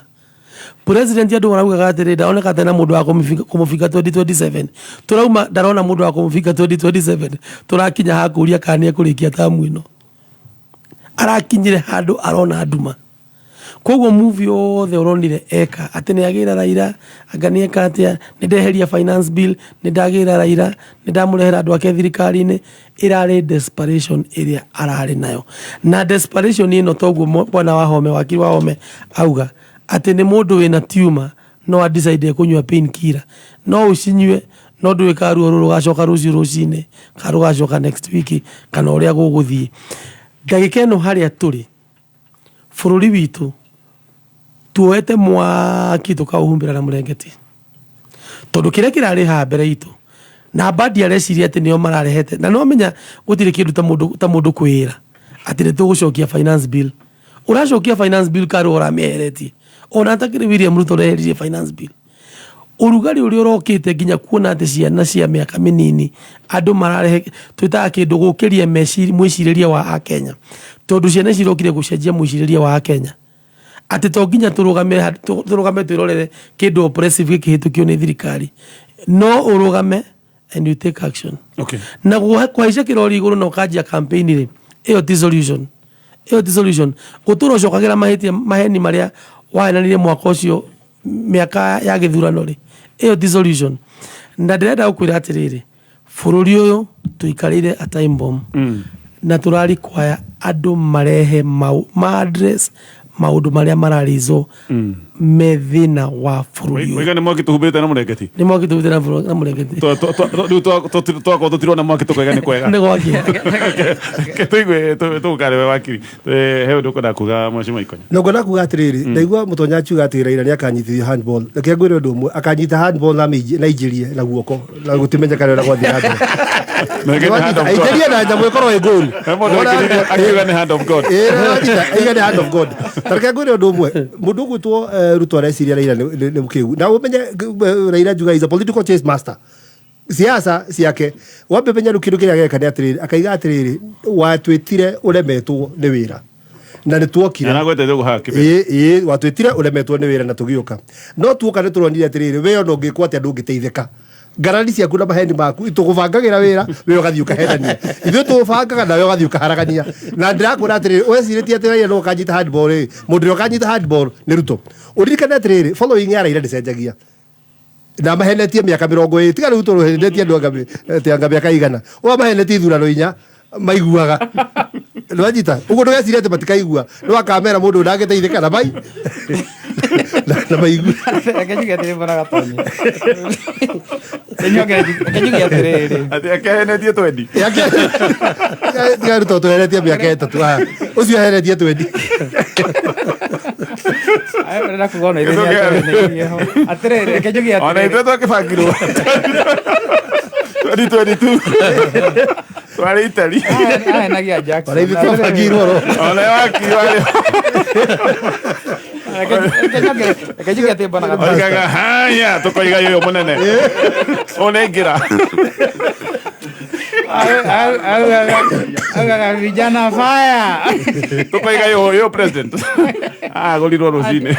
President andũ maraugaga atĩrĩ, ndaroneka atĩ na mũndũ wa kũmũbinga 2027. Tũrauma ndarona mũndũ wa kũmũbinga 2027, tũrakinya hakũria kana nĩ ekũrĩkia tamu ĩno. Arakinyire handũ arona nduma. Koguo move yothe ũronire eka atĩ nĩ agĩra Raila, anga nĩ eka atĩa, nĩ ndeheria finance bill, nĩ ndagĩra Raila, nĩ ndamũrehera andũ ake thirikari-inĩ, ĩrarĩ desperation ĩrĩa ararĩ nayo. Na desperation ĩno toguo bwana Wahome, wakiri Wahome auga atĩ nĩ mũndũ wĩna tumor no a decide kũnyua pain killer, no ũcinyue no ndũĩ ka ruo rũrũ rũgacoka rũciũ rũcinĩ kana rũgacoka next week kana ũrĩa gũgũthiĩ. Ndagĩka ĩno harĩa tũrĩ bũrũri witũ tuoete mwaki tũkaũhumbĩra na mũrengeti, tondũ kĩrĩa kĩrarĩ haha mbere itũ na Mbadi areciria atĩ nĩo mararehete, na no menya gũtirĩ kĩndũ ta mũndũ kwĩra atĩ nĩ tũgũcokia finance bill. Ũracokia finance bill karĩ ũramĩeheretie, ona atakĩrĩ William Ruto ũreheririe finance bill. Ũrugarĩ ũrĩa ũrokĩte nginya kuona atĩ ciana cia mĩaka mĩnini andũ mararehe twĩtaga kĩndũ gũkĩria mwĩcirĩrie wa Akenya, tondũ ciana ici irokire gũcenjia mwĩcirĩrie wa Akenya atĩ to nginya tũrũgame twĩrorere kĩndũ oppressive gĩkĩhĩtũkio nĩ thirikari, no ũrũgame and you take action. Na kũhaica kĩrori igũrũ na ũkanjia campaign rĩ, ĩyo ti solution, ĩyo ti solution. Gũtũra ũcokagĩra mahĩtia maheni marĩa wahenanirie mwaka ũcio mĩaka ya gĩthurano rĩ, ĩyo ti solution. Na ndĩrenda gũkwĩra atĩrĩrĩ, bũrũri ũyũ tũikarĩire a time bomb na tũrarikwaya andũ marehe ma address maũndũ marĩa mararizwo me thĩna wa bũrũri ũyũ. Wĩga nĩ mwaki tũhumbĩrĩte na mũrengeti. Nĩ mwaki tũhumbĩrĩte na mũrengeti. Rĩu twakorwo tũtirona mwaki tũkaiga nĩ kwega. Nĩ gwaki. Tũigue tũgũkarĩwe wakiri. He ũndũ ũkwenda kuga, mheshimiwa Ikonya? Na ngwenda kuga atĩrĩrĩ, ndaigua mũtonya akiuga atĩ Raila nĩ akanyitithio handball. Reke ngwĩre ũndũ ũmwe, akanyita handball na aijirie na guoko na gũtimenyeka ũrĩa gwathiĩ na mbere. Na ĩngĩ nĩ hand of God. Aijirie na nyamũ ĩkorwo ĩ goal. He mũndũ akiuga nĩ hand of God. Ĩĩ, aiga nĩ hand of God. Ta reke ngwĩre ũndũ ũmwe, mũndũ ũgwĩtwo Ruto areciria Raila nĩ mũkĩgu. Na ũmenye Raila njuga is a political chess master. Siasa ciake wambe menya rĩu kĩndũ kĩrĩa geka nĩ atĩrĩrĩ, akaiga atĩrĩrĩ, watwĩtire ũremetwo nĩ wĩra na nĩ tuokire. Aragwete thũgũ haha kĩbera. Ĩĩ, ĩĩ, watwĩtire ũremetwo nĩ wĩra na tũgĩũka, no tuoka nĩ tũronire atĩrĩrĩ, we ona ũngĩkwo atĩa ndũngĩteithĩka. Ngarari ciaku na maheni maku tũgũbangagĩra wĩra, we ũgathiĩ ũkahenania, ithuĩ tũũbangaga nawe ũgathiĩ ũkaharagania. Na ndĩrakwĩra atĩrĩrĩ, wecirĩtie atĩ Raila no ũkanyita handball rĩ, mũndũ ũrĩa ũkanyita handball nĩ Ruto. Ũririkane atĩrĩrĩ, following ya Raila ndĩcenjagia na mahenetie mĩaka 20, tiga rĩu tũhenetie andũ anga mĩaka 100, ũrĩa mahenetie ithurano 4 maiguaga nĩwanyita ũguo, ndũgecirie atĩ matikaigua, nĩwakamera mũndũ ũyũ ndangĩteithĩka na mai na maigua. Reke njuge atĩrĩ, bwana Gatonye. Reke njuge atĩrĩrĩ. Atĩ akehenetie twendi. Tiga rĩu tondũ tũhenetie mĩaka 3 haha, ũcio ahenetie twendi. Aya, ndĩrenda kuga ona ithuĩ nĩatũheneirie ho. Atĩrĩrĩ, reke njuge Ona atĩrĩrĩ. ithuĩ twakĩbangirwo 2022 twarĩ Italy. Ahenagia Jackson. Ona ithuĩ twabangirwo ro. Ona wakiri warĩ Reke njuge atĩ bwana Gatonye. oigaga haya tũkoiga ũyũ mũnene ũnengĩra. Augaga vijana fire. Tũkoiga ũyũ president agũrirwo rũcinĩ.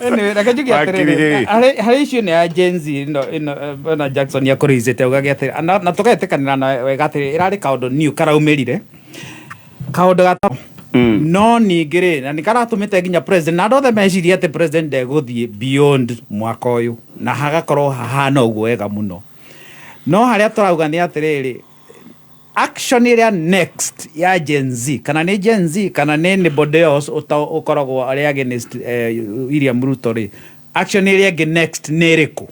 Anyway, reke njuge atĩrĩrĩ, Wakiri. harĩ issue ĩno ya Gen Z ĩno bwana Jackson nĩakũraisĩte augage atĩrĩ, na tũgetĩkanĩra na wega atĩrĩ, ĩrarĩ kaũndũ new karaumĩrire, kaũndũ gata no ningĩ rĩ, na nĩ karatũmĩte nginya president na andũ othe mecirie atĩ president ndegũthiĩ beyond mwaka ũyũ na hagakorwo hahana ũguo wega mũno. No harĩa tũrauga nĩ atĩrĩrĩ, Action ĩrĩa next ya Gen Z, kana nĩ Gen Z kana nĩ anybody else ũkoragwo arĩ against William Ruto rĩ, action ĩrĩa ĩngĩ next nĩ ĩrĩkũ?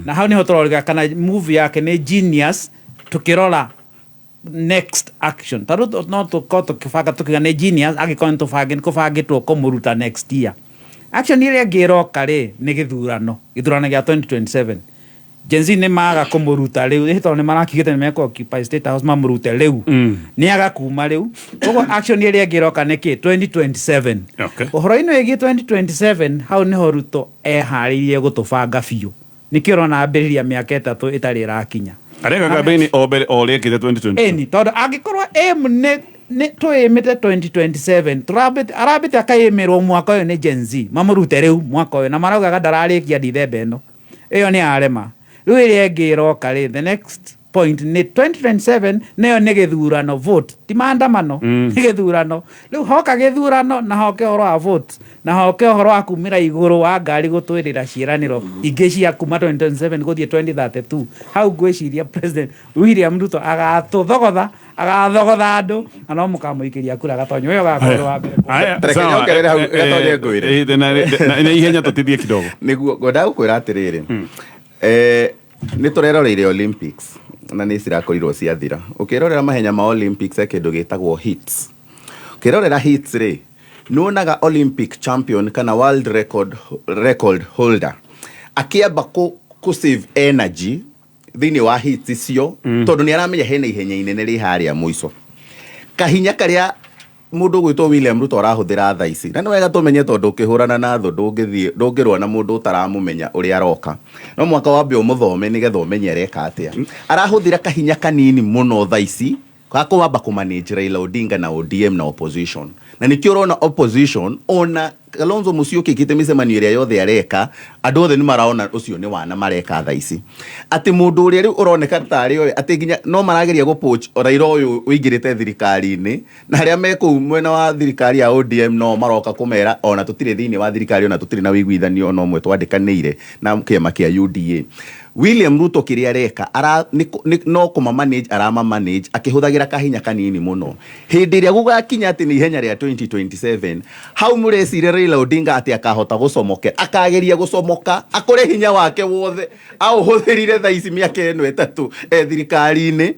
Na hau nĩho tũroriga kana move yake nĩ genius. Tukĩrora next action, tondũ no tũkorwo tũkĩbanga tũkiuga nĩ genius, angĩkorwo nĩ tũbange nĩ kũbangĩtwo kũmũruta next year. Action ĩrĩa ĩngĩ ĩroka rĩ, nĩ gĩthurano, gĩthurano gĩa 2027. Gen Z nĩ maga kũmũruta rĩu ĩ, tondũ nĩ marakigĩte nĩ mekũ occupy State House mamũrute rĩu, nĩ aga kuma rĩu. Koguo action ĩrĩa ĩngĩ ĩroka nĩ kĩ? 2027. Ũhoro-inĩ wĩgiĩ 2027, hau nĩho Ruto eharĩirie gũtũbanga biũ. Nĩkĩo ũrona ambĩrĩria mĩaka 3 ĩtarĩ ĩrakinya. Areka campaign o mbere o ũrĩa ekĩte 2022. Ĩni, tondũ angĩkorwo aim nĩ tũĩmĩte 2027, tũrambĩte arambĩte akaĩmĩrwo mwaka ũyũ nĩ Gen Z mamũrute rĩu mwaka ũyũ, na maraugaga ndararĩkia Dithemba ĩno, ĩyo nĩ arema. Rĩu ĩrĩa ĩngĩ ĩroka rĩ, the next point nĩ 2027, nayo nĩ gĩthurano, vote, ti maandamano, nĩ gĩthurano. Rĩu hoka gĩthurano na hoke ũhoro wa vote na hoke ũhoro wa kumĩra igũrũ wa ngari gũtwĩrĩra ciĩranĩro ingĩ cia kuma 2027 gũthiĩ 2032, hau ngwĩciria President William Ruto agatũthogotha, agathogotha andũ, na no mũkamũikĩria kura gatonya ũyũ ũgakorwo wa mbere. Haya, Reke sawa. nyongerere hau, Gatonye ngwĩre. Na ihenya tũtithie kidogo. Nĩguo ngwendaga gũkwĩra atĩrĩrĩ, nĩ tũreroreire Olympics na nĩ cirakorirwo ciathira. Ũkĩrorera mahenya ma Olympics, he kĩndũ gĩtagwo heats. Ũkĩrorera heats rĩ, nĩwonaga Olympic champion kana world record holder akĩamba kũ save energy thĩinĩ wa heats icio, tondũ nĩ aramenya hena ihenya inene rĩ harĩa mũico. Kahinya karĩa mũndũ ũgwĩtwo William Ruto arahũthĩra thaa ici, na nĩ wega tũmenye, tondũ ũkĩhũrana na thũ ndũngĩthiĩ, ndũngĩrũa na mũndũ ũtaramũmenya ũrĩa aroka, no mwaka wambe ũmũthome nĩgetha ũmenye areka atĩa. Arahũthĩra kahinya kanini mũno thaa ici ga kwamba kũmanage Raila Odinga na ODM na opposition, na nĩkĩo ũrona opposition ona Kalonzo Musyoka ĩkĩte mĩcemanio ĩrĩa yothe areka, andũ othe nĩ maraona ũcio nĩ wana mareka thaa ici, atĩ mũndũ ũrĩa rĩu ũroneka tarĩ oĩ atĩ nginya no marageria gũ-poach Raila ũyũ ũingĩrĩte thirikari-inĩ, na arĩa me kũu mwena wa thirikari ya ODM no maroka kũmera ona tũtirĩ thĩinĩ wa thirikari, ona tũtirĩ na ũiguithanio ona ũmwe twandĩkanĩire na kĩama kĩa UDA. William Ruto kĩrĩa areka ara, nĩ, no kũma manage, arama manage akĩhũthagĩra kahinya kanini mũno. Hĩndĩ ĩrĩa gũgakinya atĩ nĩ ihenya rĩa 2027, hau mũreciria Raila Odinga atĩ akahota gũcomokera, akageria gũcomoka akore hinya wake wothe aũhũthĩrire thaa ici mĩaka ĩno 3 e thirikari-inĩ,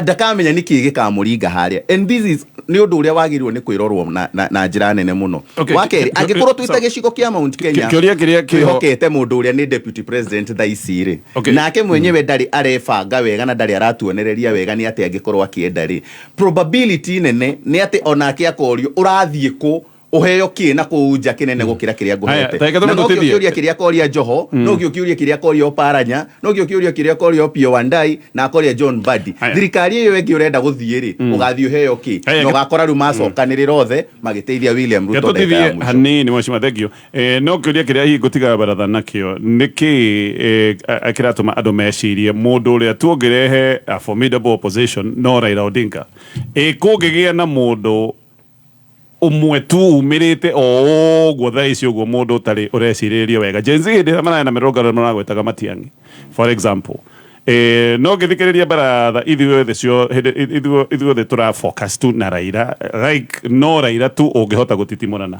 ndakamenya nĩkĩ gĩkamũringa harĩa. And this is nĩ ũndũ ũrĩa wagĩrĩirwo nĩ kwĩrorwo na njĩra nene mũno. Wa kerĩ, angĩkorwo twĩ ta gĩcigo kĩa Mount Kenya, Kĩũria kĩrĩa kĩho- twĩhokete mũndũ ũrĩa nĩ deputy president thaa ici rĩ, nake mwenyewe ndarĩ arebanga wega na ndarĩ aratuonereria wega nĩ atĩ angĩkorwo akĩenda rĩ, probability nene nĩ atĩ onake akorio ũrathiĩ kũ, ũheo kĩ na kũu nja kĩnene gũkĩra kĩrĩa Haya, ngũhete. ta reke Na tũme nokĩo tũtithie. kĩũria kĩrĩa akoria Joho, nokĩo kĩũria kĩrĩa akoria Oparanya, nokĩo kĩũria kĩrĩa akoria Opiyo Wandayi na akoria John Mbadi. Haya. Thirikari ĩyo ĩngĩ ũrenda gũthiĩ rĩ, ũgathiĩ ũheo kĩ? Haya, Na ũgakora rĩu macokanĩrĩra othe magĩteithia William Ruto ndagĩka ya Tũtithie mũico. hanini, mheshimiwa, thank you. No kĩũria kĩrĩa hihi ngũtiga baratha nakĩo nĩ kĩ kĩratũma andũ mecirie mũndũ ũrĩa tu ũngĩrehe a formidable opposition no Raila Odinga? Ĩ kũngĩgĩa na mũndũ ũmwe tu umĩrĩte o ũguo thaa ici ũguo, mũndũ ũtarĩ ũrecirĩrĩrio wega? Gen Z hĩndĩ ĩrĩa mararĩ na mĩrũngano maragwetaga Matiang'i, for example. No ngĩthikĩrĩria baratha, ithuothe cio hĩndĩ ithuothe tũra focus tu na Raila, like no Raila tu ũngĩhota gũtitimũrana.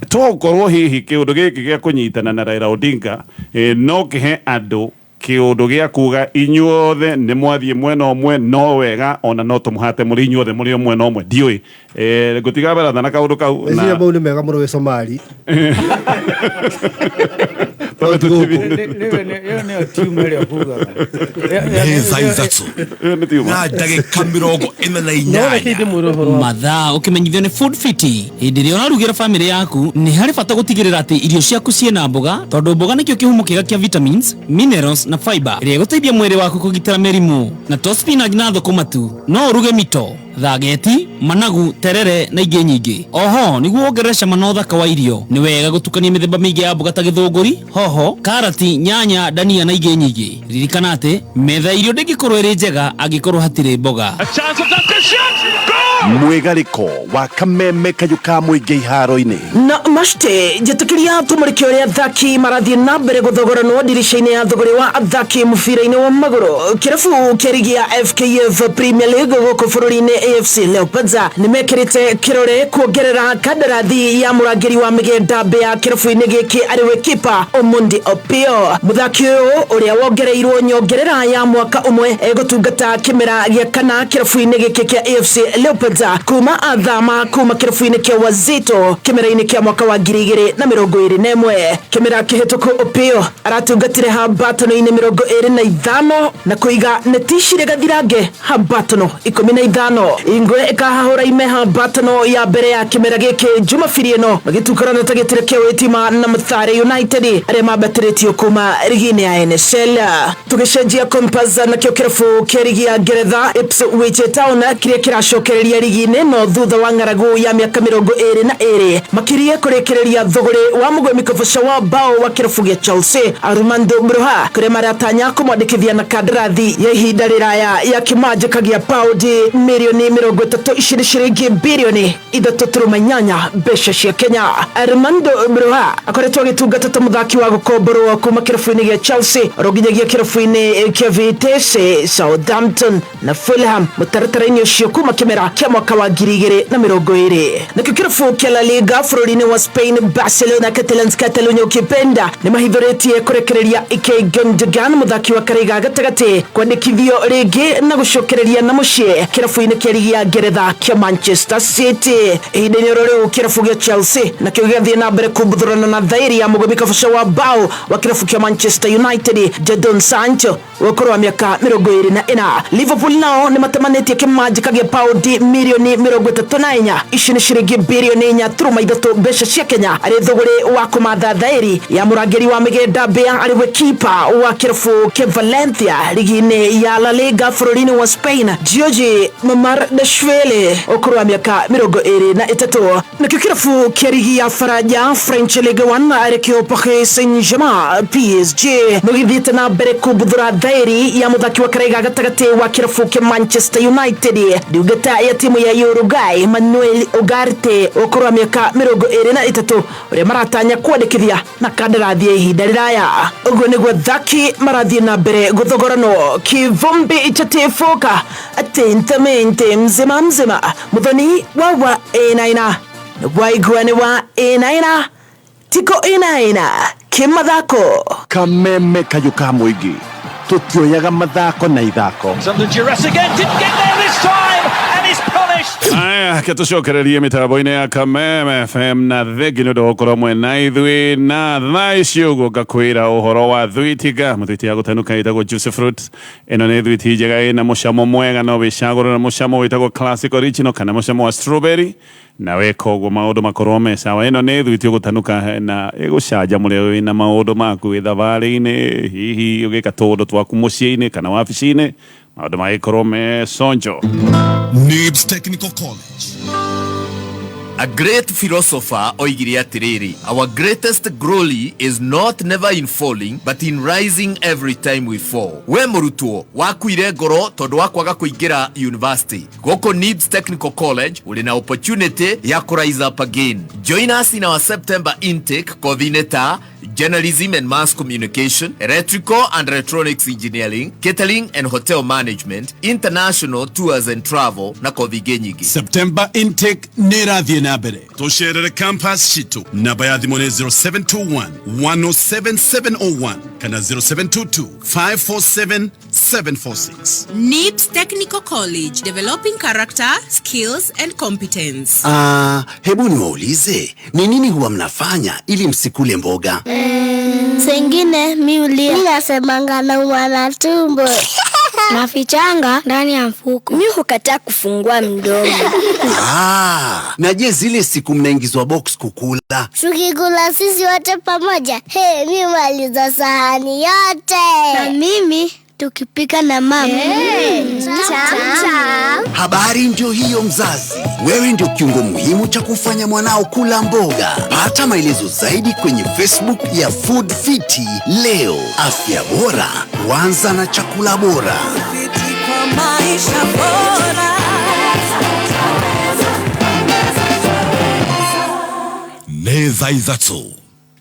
Tokorwo hihi kĩũndũ gĩkĩ gĩa kũnyitana na Raila Odinga no kĩhe andũ kĩũndũ gĩa kuga inyuothe nĩ mwathiĩ mwena ũmwe, no wega ona no tũmũhate mũrĩ inyuothe mũrĩ o mwena ũmwe. Ndiũĩ, ngũtiga baratha na kaũndũ kau. Meciria mau nĩ mega mũno wĩ Somali. Tondũ Ĩyo nĩyo tiuma ĩrĩa ũkugaga. Nĩ thaa 3 Ĩyo nĩ tiuma. na ndagĩka mĩrongo ĩna na No inyanya. reke ndĩmwĩre ũhoro wa Mathaa ũkĩmenyithio nĩ Food Fiti. Hĩndĩ ĩrĩa ũrarugĩra famĩlĩ yaku, nĩ harĩ bata gũtigĩrĩra atĩ irio ciaku ciĩna mboga, tondũ mboga nĩkĩo kĩhumo kĩega kĩa vitamins, minerals na fiber ĩrĩa ĩgũteithia mwĩrĩ waku kũgitĩra mĩrimũ. Na to spinach na thũkũma tu, no ũruge mito, thageti, managu, terere na ingĩ nyingĩ. Oho nĩguo wongerere cama na ũthaka wa irio, nĩ wega gũtukania mĩthemba mĩingĩ ya mboga ta gĩthũngũri, hoho, karati, nyanya, ndania na ingĩ nyingĩ. Ririkana atĩ metha ya irio ndĩngĩkorwo ĩrĩ njega angĩkorwo hatirĩ mboga. A chance for Tusker shot! Goal! Mwĩgarĩko wa kameme kayũ ka mũingĩ iharo-inĩ. Na mashte njĩtĩkĩria tũmũrĩke ũrĩa athaki marathiĩ na mbere gũthogoranwo ndirica-inĩ ya thogorĩ wa athaki mũbira-inĩ wa magũrũ. Kĩrabu kĩa rigi ya FKF Premier League gũkũ bũrũri-inĩ, AFC Leopards, nĩ mekĩrĩte kĩrore kuongerera kandarathi ya mũrangĩri wa mĩgenda ya kĩrabu-inĩ gĩkĩ, arĩwe kipa Omondi Opio. Mũthaki ũyũ ũrĩa wongereirwo nyongerera ya mwaka ũmwe egũtungata kĩmera gĩa kana kĩrabu-inĩ gĩkĩ kĩa AFC Leopards, kuma athama kuma kĩrabu-inĩ kĩa Wazito kĩmera-inĩ kĩa mwaka wa 2021. Kĩmera kĩhĩtũku Opio aratungatire hambatano-inĩ 25 na kũiga neti cirĩ gathirange hambatano 15. Ingwe ĩkahahũra ime hambatano ya mbere ya kĩmera gĩkĩ Jumabiri ĩno magĩtukarana ta gĩtĩre kĩa Witima na Mathare United arĩa mambatĩrĩtio kuma rigi-inĩ ya NSL. Tũgĩcenjia Compass, nakĩo kĩrabu kĩa rigi ya Ngeretha Ipswich Town kĩrĩa kĩracokereria rigi-inĩ no thutha wa ng'aragu ya mĩaka 22 makirie kũrĩkĩrĩria thũgũrĩ wa mũgwemi koboca wa bao wa kĩrabu gĩa Chelsea Armando Broja, kũrĩa maratanya kũmwandĩkithia na kandarathi ya ihinda rĩraya ya kĩmanjĩka gĩa paundi mirioni 30, ici nĩ ciringi 3.8 birioni mbeca cia Kenya. Armando Broja akoretwo agĩtungata ta mũthaki wa gũkomborwo kuma kĩrabu-inĩ gĩa Chelsea oro nginyagia kĩrabu-inĩ kĩa Vitesse, Southampton na Fulham mũtaratara-inĩ ũcio kuma kĩmera kĩa mwaka wa 2020. Nakĩo kĩrabu kĩa La Liga bũrũri-inĩ wa Spain, Barcelona, Catalans, Catalonia ukipenda, nĩ mahithũrĩtie kũrekereria Ilkay Gundogan, mũthaki wa karaiga gatagatĩ, kwandĩkithio rĩngĩ na gũcokereria na mũciĩ kĩrabu-inĩ kĩa rigi ya Ngeretha kĩa Manchester City. Ihinda-inĩ oro rĩu, kĩrabu gĩa Chelsea nakĩo gĩgathiĩ na mbere kumbuthũrana na thairi ya mũgũmi kaboca wa bao wa kĩrabu kĩa Manchester United Jadon Sancho wa ũkũrũ wa mĩaka 24. Liverpool nao nĩ matemanĩtie kĩmanjĩka gĩa paundi mirioni 34, ici nĩ ciringi 4.3 birioni mbeca cia Kenya, arĩ thũgũrĩ wa kũmatha thairi ya mũrangĩri wa mĩgenda mbĩa, arĩ we kipa wa kĩrabu kĩa Valencia rigi-inĩ ya La Liga bũrũri-inĩ wa Spain Giorgi Mamardashvili, ũkũrũ wa mĩaka 23. Nakĩo kĩrabu kĩa rigi ya Faranja, French Ligue 1, arĩkĩo Paris Saint-Germain, PSG, nĩgĩthiĩte na mbere kumbuthũra thairi ya mũthaki wa karaiga gatagatĩ wa kĩrabu kĩa Manchester United, ndungata ya timu ya Uruguay Manuel Ugarte, ũkũrũ wa mĩaka 23, ũrĩa maratanya kwandĩkithia na kandarathi ya ihinda rĩraya. Ũguo nĩguo thaki marathiĩ na mbere gũthogoranwo. Kivumbi chatifuka atentamente mzima mzima, muthoni wa wa ĩnaina waigua nĩ wa ĩnaina tiko ĩnaina kĩmathako. Kameme kayũ ka mũingĩ, tũtioyaga mathako na ithako. Under duress again, didn't get there this time, and is punished. Aya, ke tũcokererie mĩtambo-inĩ ya Kameme FM na thengi nĩ ũndũ wa gũkorwo mwena ithuĩ. Na thaa ici ũguo ngakwĩra ũhoro wa thwitiga mũthwiti ya gũtanuka ĩtagwo Juicy Fruit. Ĩno nĩ thwiti njega ĩna mũcamo mwega, no wĩcagũre na mũcamo wĩtagwo classic original kana mũcamo wa strawberry, na weka ũguo maũndũ makorwo me sawa. Ĩno nĩ thwiti ũgũtanuka na ĩgũcanjamũre wĩna maũndũ maku wĩ thabarĩ-inĩ, hihi ũgĩka tũũndũ twaku mũciĩ-inĩ kana wabici-inĩ, maũndũ magĩkorwo me sonjo. Nibs Technical College. A great philosopher oigire atĩrĩrĩ, "Our greatest glory is not never in falling, but in rising every time we fall." We mũrutwo wakuire ngoro tondũ wa kwaga kũingĩra university, gũkũ Nibs Technical College ũrĩ na opportunity ya kũ rise up again. Join us in our September intake, kothi-inĩ ta journalism and mass communication, electrical and electronics engineering, catering and hotel management, international tours and travel, na kothi ingĩ nyingĩ. September intake nĩ ĩrathiĩ na mbere. Tũcerere campus citũ. Namba ya thimũ nĩ 0721 107 701 kana 0722 547 746. NIBS Technical College, developing character, skills and competence. Ah, hebu niwaulize, ni nini huwa mnafanya ili msikule mboga? Sengine mi ulia, mi nasemanga naumwa na tumbo, nafichanga ndani ya mfuko. Mi hukataa kufungua mdomo. Ah, na je, zile siku mnaingizwa box kukula? Tukikula sisi wote pamoja, hey, mi maliza sahani yote. Na mimi tukipika na mama. Hey, tam, tam. Habari ndio hiyo mzazi. Wewe ndio kiungo muhimu cha kufanya mwanao kula mboga. Pata maelezo zaidi kwenye Facebook ya Food Fiti leo. Afya bora huanza na chakula bora. Kwa maisha bora. Nĩ thaa 3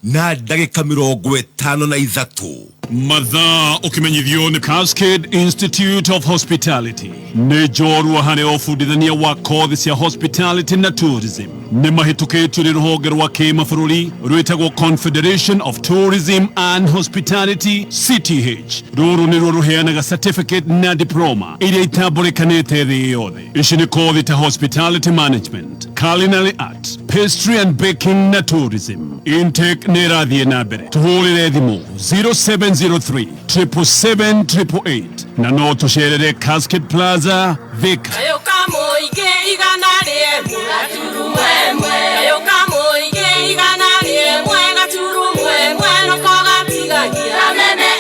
na ndagĩka 53. Mathaa ũkĩmenyithio nĩ Cascade Institute of Hospitality, nĩ njorua harĩ ũbundithania wa kothi cia hospitality na tourism. Nĩ mahĩtũkĩtio nĩ rũhonge rwa kĩmabũrũri rwĩtagwo Confederation of Tourism and Hospitality, CTH. Rũrũ nĩruo rũheanaga certificate na diploma iria itambũrĩkanĩte thĩ yothe. Ici nĩ kothi ta hospitality management, culinary arts, pastry and baking na tourism. Intake nĩ ĩrathiĩ na mbere. Tũhũrĩre thimũ 0703 777 888 na no tũcerere Cascade Plaza, Thika. Kayũ ka mũingĩ 101.1, kayũ ka mũingĩ 101.1, nako gatigagia Kameme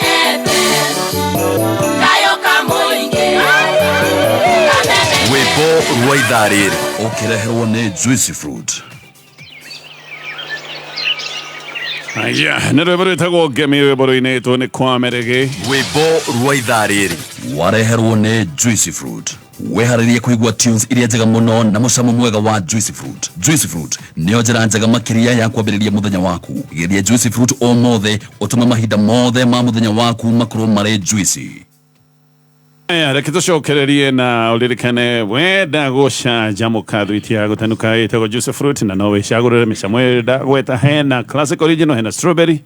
FM, kayũ ka mũingĩ Kameme. Rwĩmbo rwa ithaa rĩrĩ ũkĩreherwo nĩ Juicy Fruit. Aya, nĩ rwĩmbo rwĩtagwo Ngemi, rwĩmbo rũinĩtwo nĩ Kwame Rege. Rwĩmbo rwa ithaa rĩrĩ wareherwo nĩ Juicy Fruit. Wĩharĩrie kũigua tunes iria njega mũno na mũcamo mwega wa Juicy Fruit. Juicy Fruit nĩyo njĩra njega makĩria ya kwambĩrĩria mũthenya waku. Geria Juicy Fruit ũmũthĩ ũtũme mahinda mothe ma mũthenya waku makorwo marĩ juicy. Aya, reke tũcokererie na ũririkane wenda gũcanjamũka thwiti ya gũtanuka ĩtagwo Juicy Fruit, na no wĩcagũrĩre mĩcamo ĩrĩa ndagweta. Hena classic, original, hena strawberry.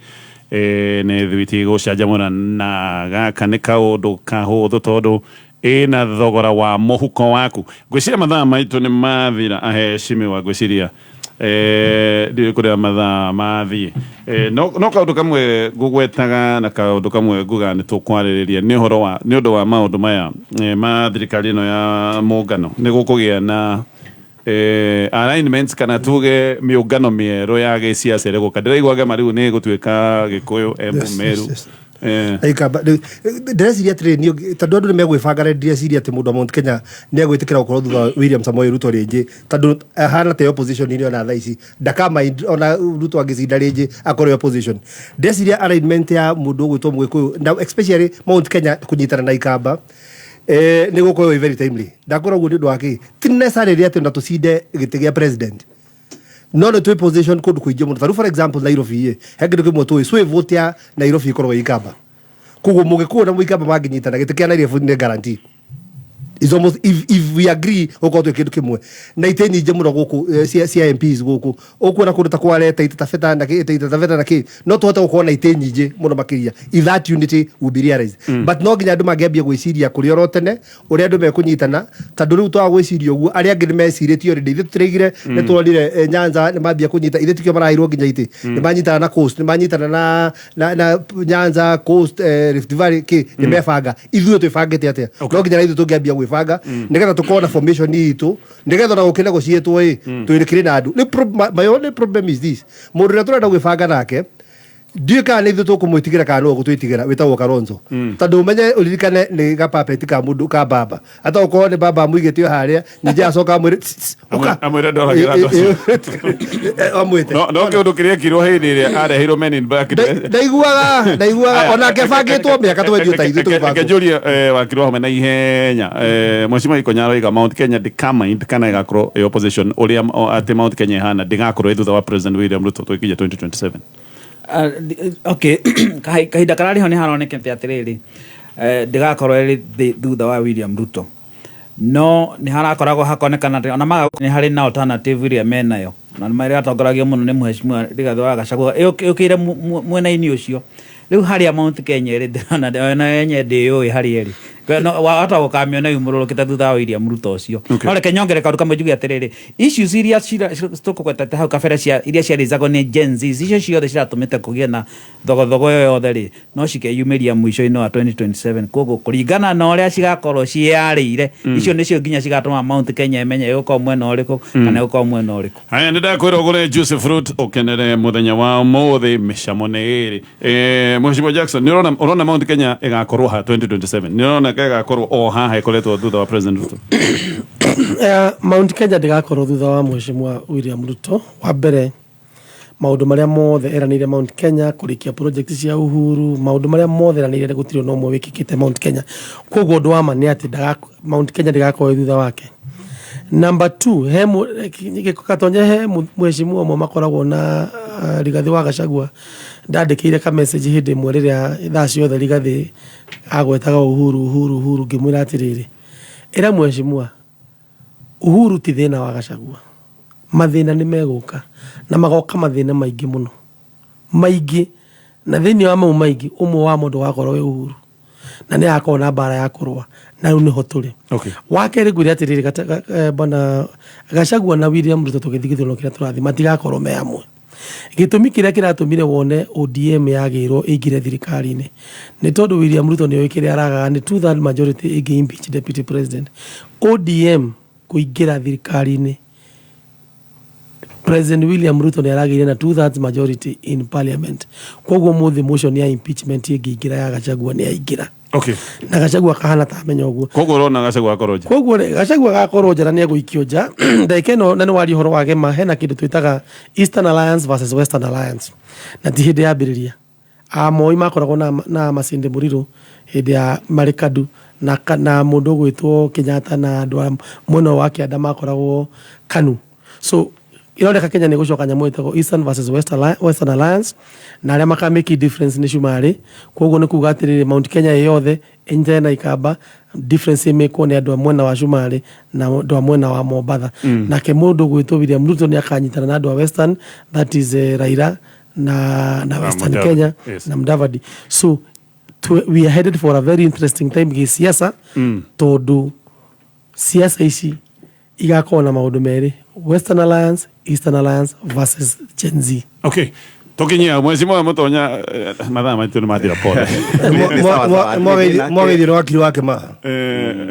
Nĩ thwiti gũcanjamũra, na gaka nĩ kaũndũ kahũthũ tondũ ĩna thogora wa mũhuko waku. Ngwĩciria mathaa maitũ nĩ mathira, aheshimiwa. Ngwĩciria ndiũĩ kũrĩa mathaa mathiĩ. No kaũndũ kamwe ngũgwetaga na kaũndũ kamwe nguga nĩ tũkwarĩrĩria nĩ ũhoro wa nĩ ũndũ wa maũndũ maya ma thirikari ĩno ya mũngano. Nĩ gũkũgĩa na alignments kana tuge mĩũngano mĩerũ ya gĩciaca ĩrĩa gũka. Ndĩraigua ngema rĩu nĩ gũtuĩka Gĩkũyũ, Embu, Meru. Aikamba ndĩreciria atĩrĩrĩ, niĩ tondũ andũ nĩ megwĩbanga, na ndĩreciria atĩ mũndũ wa Mount Kenya nĩ egwĩtĩkĩra gũkorwo thutha wa William Samoei Ruto rĩngĩ, tondũ ahana ta opposition inĩ ona thaa ici ndakamind ona Ruto angĩcinda rĩngĩ akorwo opposition. Ndĩreciria alignment ya mũndũ ũgwĩtwo Mũgĩkũyũ na especially Mount Kenya kũnyitana na Ikamba nĩ gũkorwo ĩ very timely. Ndakorwo ũguo nĩ ũndũ wa kĩ? Ti necessarily atĩ ona tũcinde gĩtĩ gĩa president, no nĩ twĩ position kũndũ kũingĩ mũno. Tarĩu for example Nairobi ĩ he kĩndũ kĩmwe tũĩ, sway vote ya Nairobi ĩkoragwo ĩ Ikamba. Koguo Mũgĩkũyũ na Mũikamba mangĩnyitana, gĩtĩ kĩa Nairobi nĩ guarantee is almost if we agree gũkorwo twĩ kĩndũ kĩmwe na itĩ nyingĩ mũno gũkũ cia MPs gũkũ ũkuona kũndũ ta Kwale, Taita Taveta na kĩ, Taita Taveta na kĩ, no tũhote gũkorwo na itĩ nyingĩ mũno makĩria if that unity will be realized. But no nginya andũ mangĩambia gwĩciria kũrĩ oro tene ũrĩa andũ mekũnyitana, tondũ rĩu twaga gwĩciria ũguo, arĩa angĩ nĩ mecirĩtie already. Ithuĩ tũtiraigire nĩ tuonire Nyanza nĩ mambia kũnyita, ithuĩ tikĩo maraheirwo nginya itĩ. Nĩ manyitana na Coast, nĩ manyitana na Nyanza, Coast, Rift Valley, kĩ nĩ mebanga. Ithuĩ twĩbangĩte atĩa? No nginya na ithuĩ tũngĩambia gwĩbanga nĩgetha tũkorwo na formation itũ, nĩgetha ona gũkĩnegotiatwo ĩ twĩrĩkĩrĩ na andũ. My only problem is this: mũndũ ũrĩa tũrenda gwĩbanga nake, ndiũĩ kana nĩ ithuĩ tũkũmwĩtigĩra kana nĩwe ũgũtwĩtigĩra, wĩtagwo Kalonzo. Tondũ ũmenye ũririkane nĩ gapapeti ka mũndũ ka baba, ata ũkorwo nĩ baba amũigĩte o harĩa, ningĩ acoka amwĩre, "Tss, tss, ũka." Amwĩre ndoragĩra andũ acio. Amwĩte. No kĩũndũ kĩrĩa ekirwo hĩndĩ ĩrĩa areheirwo Men in Black. Ndaiguaga onake bangĩtwo mĩaka 20 ta ithuĩ tũgĩbangwo. Reke njũrie wakiri Wahome na ihenya. Mheshimiwa Ikonya aroiga Mount Kenya ndĩkamind kana ĩgakorwo ĩ opposition, ũrĩa atĩ Mount Kenya ĩhana ndĩgakorwo ĩ thutha wa President William Ruto tũgĩkinya 2027. Okay, kahinda kararĩ ho nĩ haronekete atĩrĩrĩ, ndĩgakorwo ĩrĩ thutha wa William Ruto, no nĩ harakoragwo hakonekana atĩ ona maga nĩ harĩ na alternative ĩrĩa menayo, na nĩ ĩratongoragio mũno nĩ Mheshimiwa Rigathĩ wa Gachagua, ĩũkĩire mwena-inĩ ũcio. Rĩu harĩa Mount Kenya ĩrĩ, ndĩrona ona yenye ndĩyũĩ harĩa ĩrĩ. No, wahota gũkamĩona yumũrũrũkĩte thutha wa William Ruto ũcio. No reke nyongere kaũndũ kamwe njuge atĩrĩrĩ, issues iria tũkũgwetete hau kabere cia iria ciarĩcagwo nĩ Gen Z, icio ciothe ciratũmĩte kũgĩe na thogothogo ĩyo yothe rĩ, no cikeyumĩria mũico-inĩ wa 2027. Koguo kũringana na ũrĩa cigakorwo ciĩyarĩire, icio nĩcio nginya cigatũma Mount Kenya ĩmenye ĩgũkorwo mwena ũrĩkũ kana ĩgũkorwo mwena ũrĩkũ. Haya, nĩ ndakwĩra ũgũre Juicy Fruit ũkenere mũthenya wa ũmũthĩ, mĩcamo nĩ ĩrĩ. Mheshimiwa Jackson, nĩ ũrona Mount Kenya ĩgakorwo ha 2027? Nĩ ũrona ka ĩgakorwo o haha ĩkoretwo thutha wa President Ruto? Mount Kenya ndĩgakorwo thutha wa Mheshimiwa William Ruto. Wa mbere, maũndũ marĩa mothe eranĩire Mount Kenya, kũrĩkia project cia Uhuru, maũndũ marĩa mothe eranĩire, gũtirĩ ona ũmwe wĩkĩkĩte Mount Kenya. Koguo ũndũ wa ma nĩ atĩ Mount Kenya ndĩgakorwo ĩ thutha wake. Number two, he Gatonye, he mheshimiwa ũmwe makoragwo na Rigathĩ wa Gachagua, ndandĩkĩire ka message hĩndĩ ĩmwe rĩrĩa thaa ciothe Rigathĩ agwetaga Uhuru, Uhuru, Uhuru. Ngĩmwĩra atĩrĩrĩ, ĩra mheshimiwa Uhuru ti thĩna wa Gachagua, mathĩna nĩ megũka na magoka mathĩna maingĩ mũno, maingĩ, na thĩinĩ wa mau maingĩ ũmwe wa mũndũ wakorwo wĩ Uhuru, na nĩ agakorwo na mbara ya kũrũa, na rĩu nĩho tũrĩ. Wa kerĩ, ngwĩre atĩrĩrĩ, bwana Gachagua na William Ruto, tũgĩthiĩ gĩthurano kĩrĩa tũrathiĩ, matigakorwo me hamwe. Gĩtũmi kĩrĩa kĩratũmire wone ODM yagĩrwo ĩingĩre thirikari-inĩ nĩ tondũ William Ruto nĩoĩ kĩrĩa aragaga nĩ two third majority ĩngĩ impeach deputy president. ODM kũingĩra thirikari-inĩ, President William Ruto nĩ aragĩire na two thirds majority in parliament, koguo mũthĩ motion ya impeachment ĩngĩingĩra ya Gachagua nĩ yaingĩra. Na Gachagua kahana ta amenya ũguo. Koguo ũrona Gachagua akorwo nja? Koguo rĩ, Gachagua agakorwo nja na nĩ egũikio nja ndagĩka ĩno. Na nĩ waria ũhoro wa gema, hena kĩndũ twĩtaga Eastern Alliance versus Western Alliance, na ti hĩndĩ yambĩrĩria. Amoi makoragwo na Masinde Muliro hĩndĩ ya marĩ Kadu na mũndũ ũgwĩtwo Kenyatta, na andũ a mwena wa kĩanda makoragwo KANU. So ĩroneka Kenya nĩ gũcoka nyamũ ĩtagwo Eastern versus Western Alliance, na arĩa maka make difference nĩ cumarĩ. Koguo nĩ kuga atĩrĩrĩ, Mount Kenya ĩ yothe ĩnyitane na Ikamba, difference ĩmĩkwo nĩ andũ a mwena wa cumarĩ na andũ a mwena wa Mombatha. Nake mũndũ ũgwĩtwo William Ruto nĩ akanyitana na andũ a Western, that is Raila na Western Mudavadi. Kenya na Mudavadi. So we are headed for a very interesting time gĩsiasa, tondũ siasa ici igakorwo na maũndũ merĩ, Western Alliance, Eastern Alliance versus Gen Z. Okay, tukinyia mwezi mwe mutonya, mathaa maitũ nĩ mathira, pole. Mwageithio wakiri wake ma.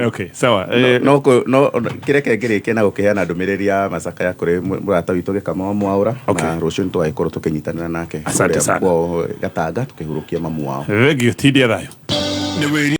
Okay, sawa. No kĩreke ngĩrĩkie na gũkĩheana ndũmĩrĩri ya macakaya kũrĩ mũrata witũ Gĩkama wa Mwaũra, na rũciũ nĩtũgagĩkorwo tũkĩnyitanĩra nake Asante kũrĩa sana. kwao Gatanga, tũkĩhurũkia mamu wao. Thengio, tindia thayũ. Nĩ wĩri.